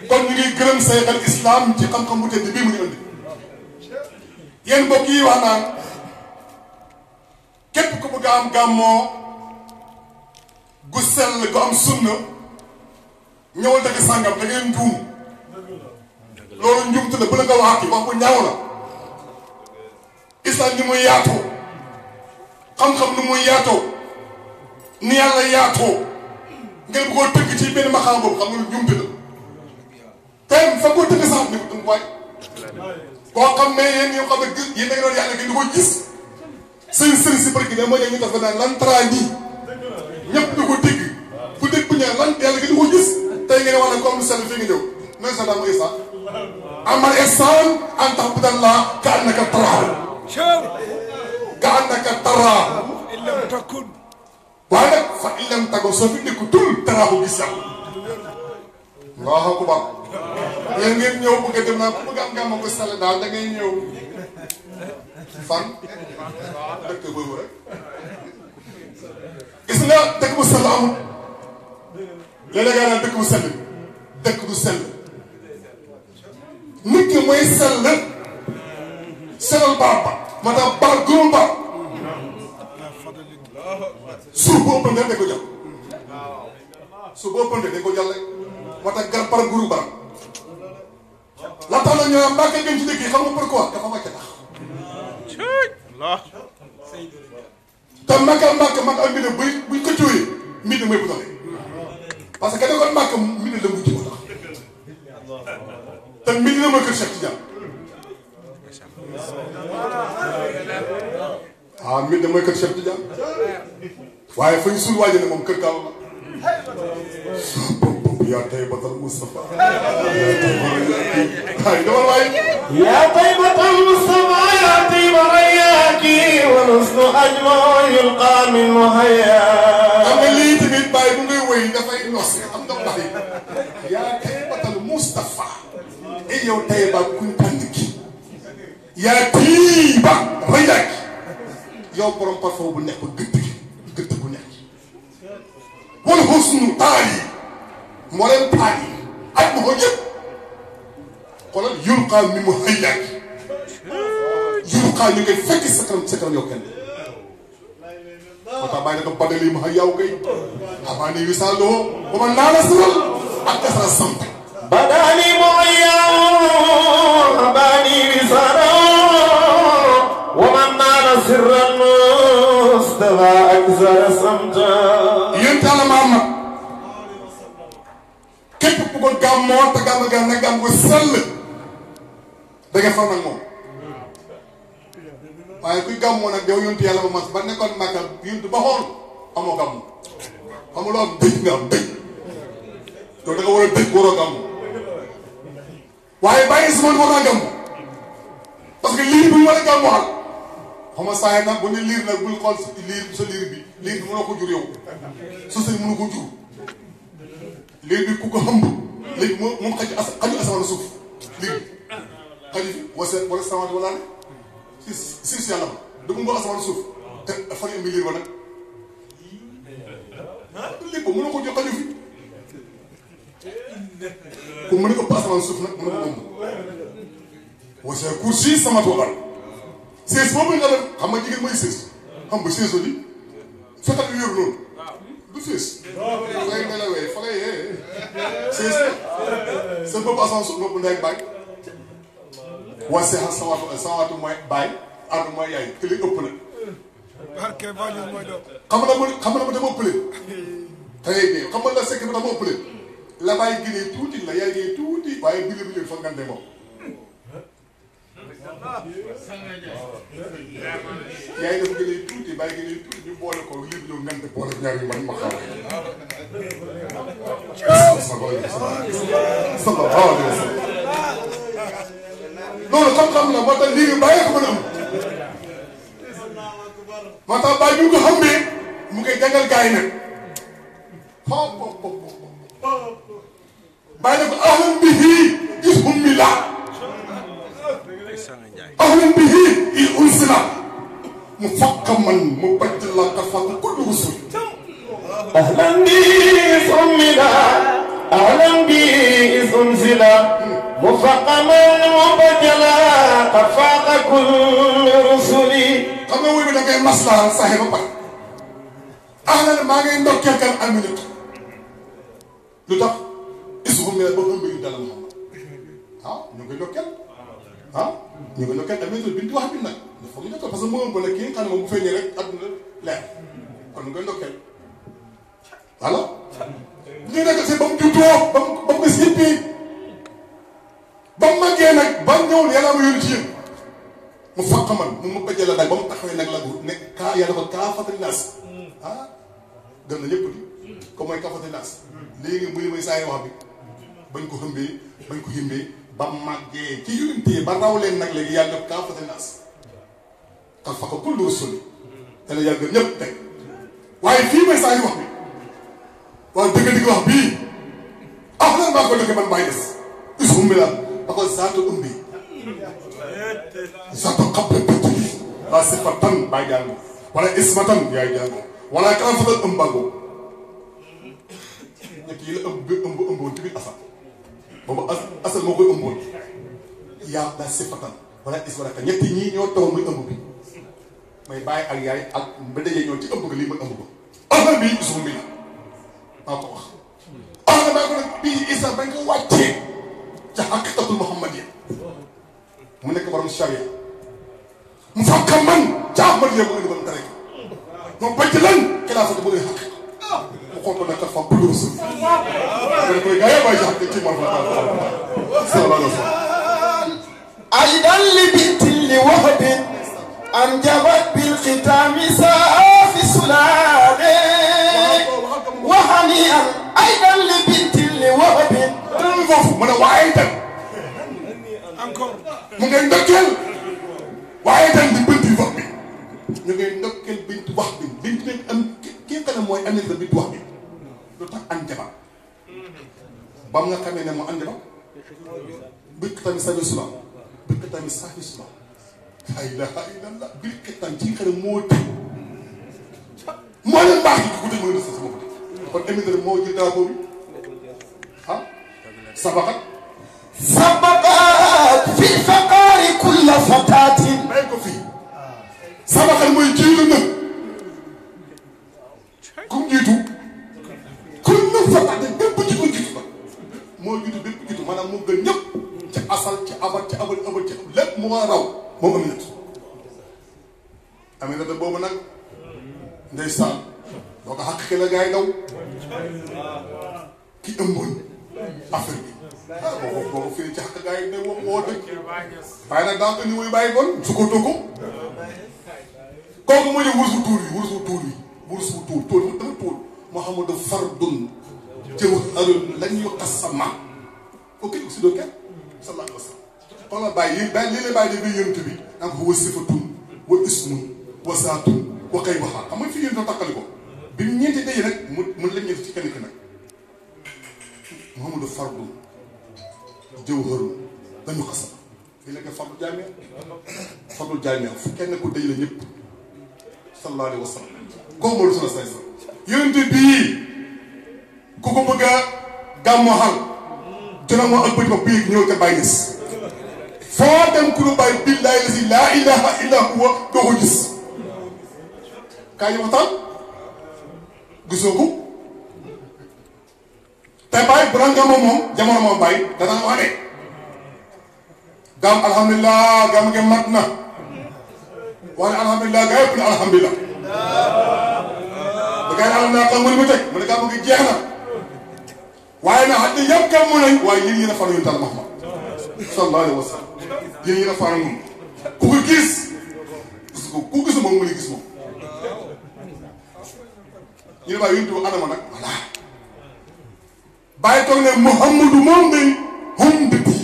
kon ñu ngi gërëm Seexal Islam ci xam-xam bu tedd bii mu ñu andi yéen mbokk yi wax naan képp ku bëgg a am gàmmoo gu sell gu am sunna ñëwal dëgg sàngam da ngeen njuum loolu njuumte la bu la nga wax wax bu ñaaw la islam ni muy yaatoo xam-xam ni muy yaatoo ni yàlla yaatoo ngeen bëggoo tëgg ci benn maxaam boobu xam nga lu njuumte la tey fa koo tëgg sax ni ko dum waay koo xam ne yéen ñoo xam ne yéen da ngeen doon yàlla ngeen di ko gis seen sëriñ si barki ne mooy ñu tax naan lan traa nii ñëpp di ko dégg ku dégg bu ñëwee lan yàlla ngeen di ko gis tey ngeen wax ne comme sell fii nga ñëw nan sa daam isa amal ihsan an ta'budallah ka annaka taraahu ka annaka taraahu illam takun waaye nag fa illam takun soo fi nekkutul taraahu gis yàlla Allahu akbar yéen ngeen ñëw bëgg a dem naa ku bëgg am gàmmu ko sell daal da ngay ñëw fan dëkk boobu rek gis nga dëkk bu sell amul léeg-léeg nga naan dëkk bu sell dëkk du sell nit ki mooy sell sellal barab ba ma tax barab gëmul barab suuf boo ëppante dañ ko jàll suuf boo ëppante dañ ko jàll rek moo tax gar barab guru barab la tax na ñu naan mbàkke gën ci dëkk yi xam nga pourquoi dafa wàcc tax te mbàkk ak mbir buñ ko ciwee mbir mooy bu doole parce que da kon mbàkk mbir la mujj ko tax te mbir la mooy kër Cheikh Tidiane ah mbir mooy kër Cheikh Tidiane waaye fa ñu suul waaje ne moom kër Kaw la yaa taybatal Mustafa يا طيبة المصطفى يا طيب رياك والحسن أجمع يلقى من مهيا. xam nga lii tamit bàyyi bu ngay wéy dafay nos xam nga bàyyi yaa taybatal Mustafa et yow tayba kuñ tànn ki yaa tiiba rayaak yow borom parfum bu nekk ba gëtt bu nekk wal husnu taali moo leen taali ak ma ko yëpp xoolal yulqaa mi mu hayyaak yulqaa ñu ngay fekk sa kanam yow kenn moo tax bàyyi na ko badali mu hayyaaw kay amaani wisaaloo ba ma naana siral ak kasara sant بداني معيا باني بسرا ومن نال سر المصطفى أكثر سمجا. yéen Muhammad képp ku ko gàmmoo te gàmm gu sell da nga far nag moom waaye kuy gàmmoo nag yow yontu yàlla ba mas ba nekkoon Makka yontu ba xool amoo gàmm xamuloo am dëj nga am dëj yow da nga war a dëj waroo gàmm waaye bàyyi si man war naa gàmm parce que liir bi mu war a gàmmuwaal xam nga saa yi nag bu ne liir nag bul xool sa liir bi mënoo ko jur yow sa sëy mënu ko jur liir bi ku ko xamb léegi moom xaju asamaan suuf liir bi xaju fi wala samaat wala ne si yàlla ba du mu asamaan suuf te fan indi liir ba nag ko mën na ko jox xaju fi ku mën a ëpp asamaan suuf nag mën na ko ëmb wasa kursi sama toogal sées boobu nga def xam nga jigéen mooy sées xam nga sées di fekkal yu yor noonu du sées ngay nelawee fa ngay yee sées sa bopp asamaan suuf bopp ndey baay wase sawaatu mooy baay ànd mooy yaay te li ëpp na xam na ma dama ëppale tey de xam nga la sekk ma dama ëppale la baay ginee tuuti la yaay ginee tuuti waaye bi leen foog ngante moom yaay dafa ginee tuuti baay ginee tuuti ñu boole ko lii ñëw ngante boole ñaar yu man ma xam sallallahu alayhi wa sallam loolu xam-xam la moo tax lii nga bàyyi ko mën a am moo tax bàyyi ñu ko xamee mu koy jàngal gars yi nag bàyyi ne ko ahlan bihi is ummila ahlan bihi il unsila mu fakkaman mu bajj la ka fakk kullu rusul ahlan bihi is ummila ahlan bihi is unsila mu fakkaman mu bajj la ka fakk kullu rusuli xam nga wuy bi da ngay maslaa saxe ba pare ahlan maa ngay ndokkeel kan aminatu lu tax isum mi la ba ëmb yu dalal xam ñu ngi ndokkeel ñu ngi ndokkeel aminatu binti wax bi nag dafa ñu ndokkeel parce que moo ëmb nag ki nga xam ne moom bu feeñee rek àdduna leer kon ñu ngi ndokkeel voilà ñu nekk si ba mu juddoo ba mu ko sippi ba mu màggee nag ba ñëwul yàlla ma yónni ci yéen mu fàq man mu bëjee la nag ba mu taxawee nag la ne kaa yàlla ko kaa fatali naas gën na ñëpp di comme mooy kaa fatali naas léegi muy may saa wax bi bañ ko xëmbee bañ ko himbee ba màggee ci yonentee ba raw leen nag léegi yàlla def kaa fatali naas kal fa ko kullu rusuli dana yàlla gën ñëpp teg waaye fii may saa wax bi waaye dëgg-dëgg wax bii lan maa ko dëgg man bàyyi des is umbi la da ko zaatu umbi zato xappe bëtti la sifatan bay jàng wala ismatan yaay jàng wala kan fatal ëmbango ñett yi la ëmboon ci biir asal boobu asal moo koy ëmboon yaa la sifatan wala ismatan ka ñett ñii ñoo tawoon muy ëmb bi may bàyyi ak yaay ak ba dajee ñoo ci ëmb ga lii mooy ëmb ba ahlan bii is umbi la maa ko wax ahlan maa ko nag bii isa bañ ko wàccee ca xaqiqatul muhammadiyya mu nekk borom charia mu fakka man ca Ahmad ya mu indi ban tere moom bëcc lan xilaafatu bu ngay xaq mu xool ko nag fa bulu rasul dana koy gaa bàyyi xaq ci man sallallahu alayhi wa sallam aydan li binti li wahabin anjabat bil xitaami saafi sulaale wa hanian aydan li binti li wahabin foofu mu ne waaye tam mu ngay ndokkeel waaye tam di binti wax bi ñu ngay ndokkeel binti wax bi binti nag am ki nga xam ne mooy amee sa binti wax bi lu tax anjaba ba mu nga xamee ne mu anjaba bikk tamit sabi sulam bikk tamit sabi sulam la ilaha illallah bikk tamit ci nga xam ne moo tëj moo leen baax yi ku tëj mën a sa sama ko kon amee na moo jël drapeau bi sabaxat sabaqat fi faqaari kulla fataatin may ko fii sabaxat mooy jiitu na kum jiitu kulla fataatin bépp jiitu jiitu ba moo jiitu bépp jiitu maanaam moo gën ñëpp ci asal ci abal ci abal abal ci lépp mu war a raw moom Aminata boobu nag ndeysaan doo ko xàq la gars yi daw ki ëmboon affaire bi boo fii ci xàq gars yi ne woo dëgg waaye nag daa ko ni muy bàyyi bon su ko togg kooku mu ne wursu tuur yi wursu tuur dafa tuur Muhammadu fardun jawharun lañ yu qasama ok si doo kenn sallallahu alayhi wa sallam xoolal bàyyi lii lay bàyyi bi yënt bi naan ko wa sifatun wa ismun wa saatun wa kay waxaa xam nga fi yéen doo takkali ko bi ñeenti daje nag mu lañ ñeenti ci kenn ki nag Muhammadu fardun jawharun lañu qasama fii la ko fardul jaamia fu kenn ku daj la ñëpp sallallahu alayhi wa sallam koo ma lu sala say sa yonent bii ko bëgg a gàmmoo xal dina moo ak bëj ba biig ñëw ca Baye Niass foo dem ku lu Baye billahi lazi laa ilaha illa huwa doo ko gis kaay ñu waxtaan gisoo ko te Baye bu daan gàmmoo moom jamono moom Baye danaa wax ne gàmm alhamdulilah gàmm gi mat na waaye alhamdulilah gaa yëpp ne alhamdulilah ba gaa yi alhamdulilah xam nga li mu teg mu ne gàmm gi jeex na waaye nag xam ne yëpp gàmm nañ waaye yéen yéen a faral yonent Muhammad sallallahu alayhi wa sallam yéen yéen a faral moom ku ko gis ku gis moom mu ngi gis moom ñu ne waaye yonent Adama nag voilà bàyyi toog ne Muhammadu moom day humdati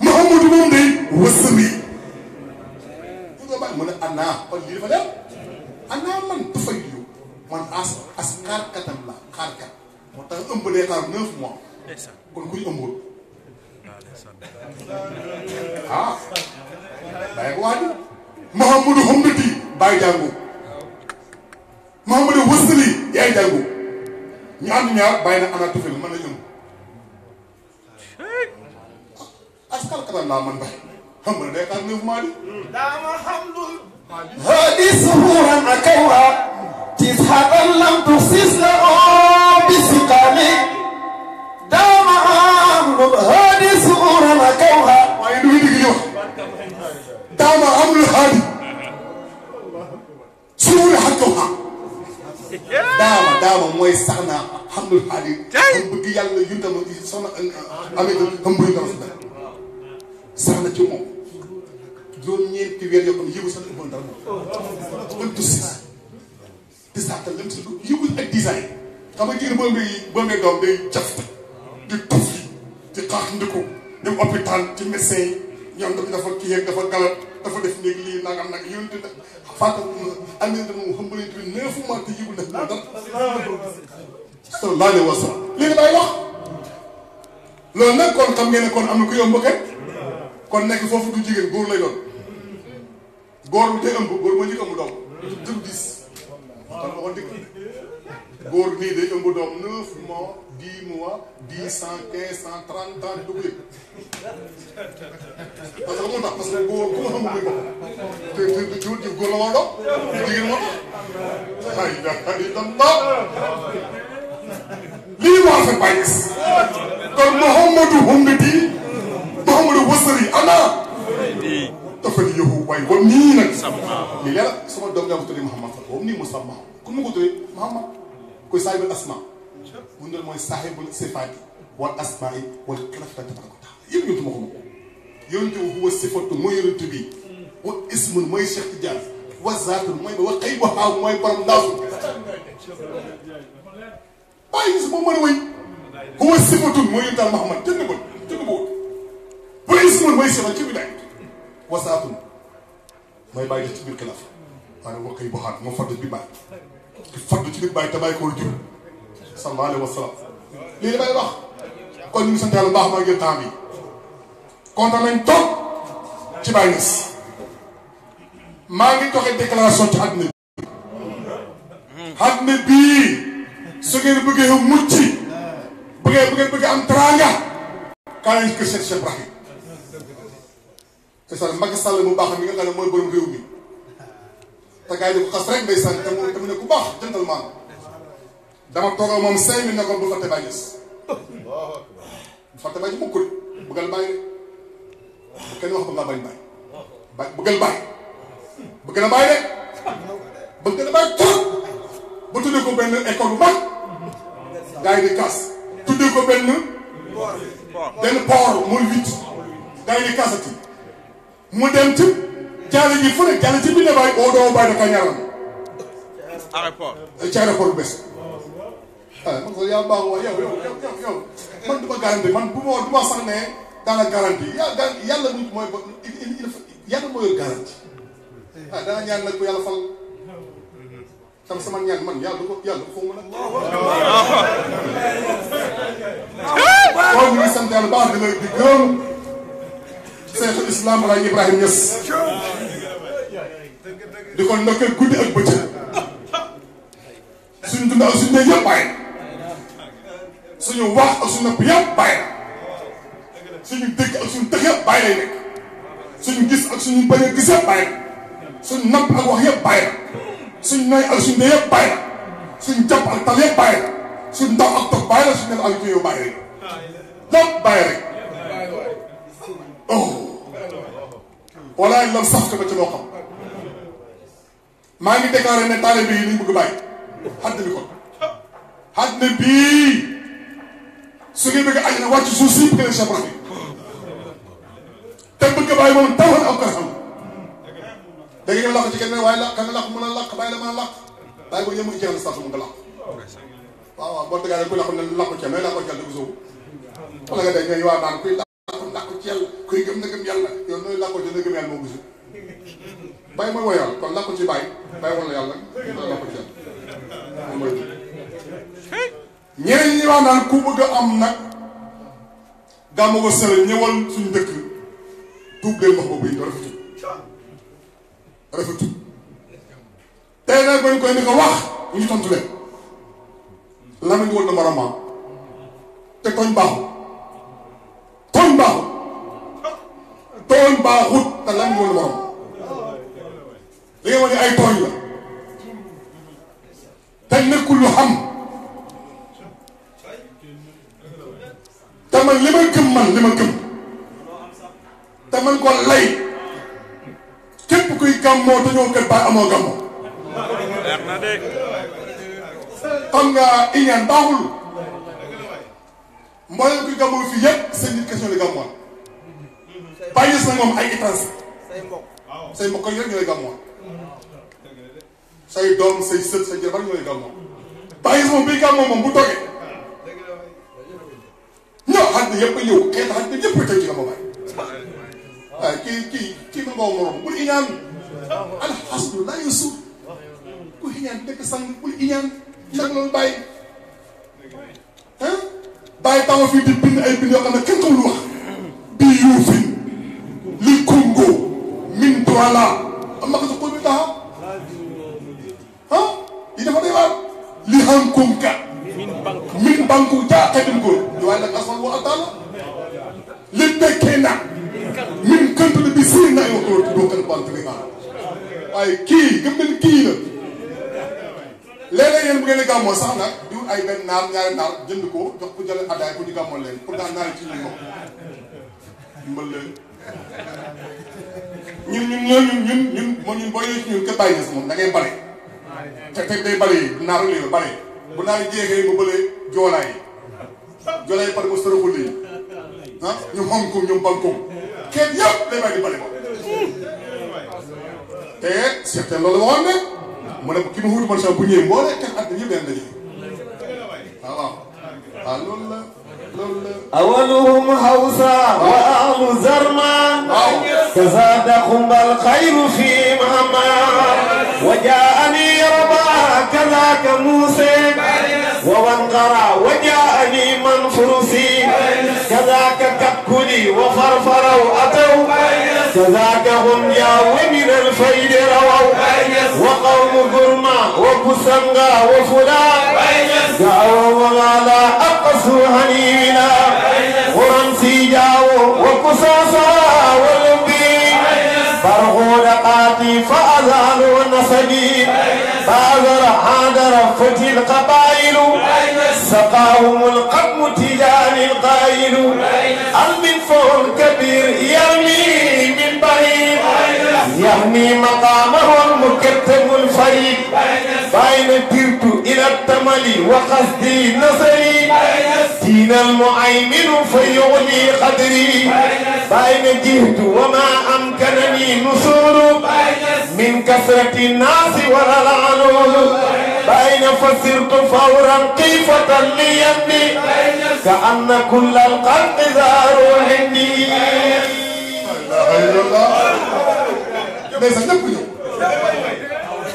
Muhammadu moom day wasami mu ne ana kon lii dafa dem ana man dafay yow man as xaarkatam la xaarkat moo tax ëmb day xaar 9 mois kon kuy ëmboon ah bàyyi ko waaju Muhammadu humdati bàyyi jàngu Muhammadu wasali yaay jàngu ñu ànd ñaar bàyyi na ana tufel mën nañ ëmb as xaarkatam laa man bàyyi xam nga day xaar 9 mois di دام حمل هذه سهورا أكوها تزهقا لم تخصص له بسقام دام حمل هذه سهورا أكوها waaye du digg yow daama amul xaadi suul xakkawha daama mooy sax naa amul xaadi am bëgg yàlla yuntam soxna amee am bëgg dama sax na ci moom juróom-ñeenti weer yoo xam ne yëgul sax na ëppoon dara moom même tous di saatal lem si yëgul ak design xam nga jigéen boo ngay doom day jaf di tuf di xaax ndiku dem hôpital ci médecin yi ñoom dafa kii yeeg dafa galat dafa def néeg lii nangam nag yónni te fàtte amee na moom xam nga leen tuuti 9 mois te yëgul def moom dara sallallahu alayhi wa sallam léegi day wax loolu nag kon xam ngeen ne kon am na ku yomb kenn kon nekk foofu du jigéen góor lay doon góor bi te ëmb góor moo njëkk ëmb doom jëm 10 kon waxoon dëgg góor nii day ëmb doom 9 mois 10 mois 10 100 15 100 30 ans du ko yëg parce que moo tax parce que góor ku ma ëmb muy bopp te góor la war a doon jigéen moo tax ay ay tam lii moo fa bàyyi kon Muhammadu humdati Muhammadu wasari ana dafa di yow waaye wam nii nag lii leer sama doom yaa ko tuddee Muhammad fa wam nii Musamma ku ma ko tuddee Muhammad koy saahibul asma bu ndel mooy saahibul sifaati wal asmaai wal xilafati tabaraka wa taala yëpp yontu ma ko ma ko yontu huwa sifatu mooy yontu bi wa ismun mooy Cheikh Tidiane wa zaatun mooy ba wa xëy ba xaaw mooy borom ndaasu bàyyi gis moom mën a wëy huwa sifatun mooy yontaal Muhammad jënd ko jënd ko bu ismun mooy sifat ci bidaay wa zaatun mooy bàyyi def ci biir xilaaf waaye wa xëy ba xaaw moo fadd bi bàyyi ki fadd ci biir bàyyi te bàyyi ko jur sallallahu alayhi wa sallam lii damay wax kon ñu ngi sant yàlla baax maa ngi temps bi kontaan nañ toog ci Baye Niass maa ngi joxe déclaration ci àdduna bii su ngeen bëggee mucc bëggee am teraanga kaa leen kër Cheikh Ibrahim c'est ça Macky Sall mu baax mi nga xam ne mooy borom réew mi te gars yi di ko xas rek ndeysaan te mu ne ku baax gentleman dama toogal moom 5 minutes ne ko bu fàtte Baye Niass bu fàtte Baye mukk de bëggal Baye de bu kenn wax ba ngaa bañ Baye bëggal Baye bëgg na Baye de bëgg na Baye trop ba tuddee ko benn école bu mag gars yi di kaas tuddee ko benn port mooy 8 gars yi di kaasati mu dem ci jaale ji fu ne jaale ci biir Baye oo doo Baye da ka ñaral ci aéroport bu bees man ko yaa baax waa yow man du ma garanti man du ma sax ne dans la garantie yàlla nit mooy yàlla moo yor garanti danga ñaan nag ko yàlla fal tam sama ñaan man yàlla du ko foofu nag kon ñu ngi sant yàlla baax di la di gërëm Seexul Islam Alaaji Ibrahima Niass di ko ndokkeel guddi ak bëccëg dund ak suñu ne yëpp bàyyi suñu wax ak suñu nopp yëpp bàyyi suñu dëkk ak suñu dëkk yëpp bàyyi lay nekk suñu gis ak suñu bañ a gis yëpp bàyyi suñu napp ak wax yëpp bàyyi suñu noy ak suñu ne yëpp bàyyi suñu jàpp ak tal yëpp bàyyi suñu ndaw ak toog bàyyi la suñu nekk ak yow bàyyi rek lépp bàyyi rek oh walaay loolu sax ko ba ci loo xam maa ngi déclaré ne taalibe yi liñ bëgg bàyyi xadd bi kon xadd bii su ngeen bëgg àjjana wàcc suuf si bëgg leen Cheikh Ibrahim te bëgg bàyyi moom tawoon am kër xam da ngeen làq ci kenn waaye ka nga làq mën a làq bàyyi la mën a làq bàyyi ko yëmu jeexal station mu nga làq waaw waaw boo dëggaa rek kuy làq ne làqu ceel nooy làqu ceel dugg soobu wala nga dégg ngay waa naan kuy làqu ceel kuy gëm na gëm yàlla yow nooy làqu ceel na gëm yàlla moo gisul bàyyi mooy woyal kon làqu ci bàyyi bàyyi woon la yàlla làqu ceel moom mooy ñeneen ñi wax naan ku bëgg a am nag gàmmu ko sëriñ ñëwal suñu dëkk tuub leen wax boobu yi rafetul rafetul tey nag bañ koy ni ko wax ñu tontu leen lamiñ woon na moroomam te tooñ baaxut tooñ baaxut tooñ baaxut te lamiñ woon na moroom li nga wax ni ay tooñ la te nekkul lu xam te man li ma gëm te man ko lay képp kuy gàmmoo te ñëw kër baay amoo gàmmoo xam nga iñaan baaxul mboolem kuy gàmmoo fii yëpp seen nit question li gàmmoo bàyyi na moom ay étranger say mbokk yi rek ñooy gàmmoo say doom say sët say jabar ñooy gàmmoo bàyyi na moom bii gàmmoo moom bu toogee ñëw xaj na yëpp a ñëw xeet xaj na ñëpp a tëj ci gàmmoo baay waaye kii ma ngoo morom bul iñaan alxasdu laa yusu ku iñaan nekk sang bul iñaan nag loolu bàyyi ah bàyyi taw fii di bind ay bind yoo xam ne kenn ko lu wax bii yuufin li Congo min Douala am na ko sa xol bi taxaw ah yi dafa day waar li Hankonka min banku jaa xeetum góor waaye nag asal wa ataala li tekkee na min këntu bi siir na yoo ko doo kan bant bi waaye kii gëm nañ kii la léeg-léeg yéen bu ngeen di gàmmoo sax nag diw ay benn naar ñaari naar jënd ko jox ko jëlee addaay pour ñu gàmmoo leen pour daan naari ci ñu moom dimbal leen ñun boo ñëwee ci ñun ke bàyyi si moom da ngay bare te day bare yi naar rek la bare bu naar yi jeexee mu bële joolaa yi joolaa yi pare mu sërëxul yi ah ñoom Hong Kong ñoom Bangkok kenn yëpp day bàyyi di bare ko te certain loolu waxoon ne mu ne ki ma wutu man sax bu ñëwee mboolee kenn at ñëpp leen daje waaw waaw loolu la أولهم هوسا وأهل زرمان كزادهم الخير في مهما وجاءني ربا كذاك موسى ووانقرا وجاءني منفرسي كذاك كبكلي وفرفروا أتوا كذاك هم جاءوا من الفيد رووا وقوم ظلما وكسنغا وفلان جاءوا وغالا أقصوا هنينا ورمسي جاءوا وكساسا والبي فرغوا لقاتي فأذانوا النصبي فأذر عادر فتي القبائل سقاهم القدم تجان القائل المنفع الكبير يرمي من بعيد يهني مقامه المكتم الفريد بين ترت إلى التملي وقصدي نصري دين المعيمن فيغني قدري بين جهد وما أمكنني نصور من كثرة الناس ولا العنول بين فسرت فورا قيفة ليدي كأن كل الخلق زاروا عندي mais sax ñëpp ñëw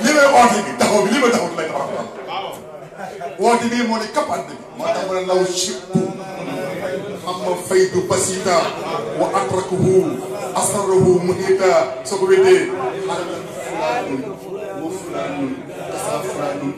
li may oote bi taxaw bi li ma taxaw lay taxaw woote bii moo ne kappaat bi moo tax ma ne law shibtu amma faydu basita wa atrakuhu asraruhu muhita soo ko weddee wa fulanun safranun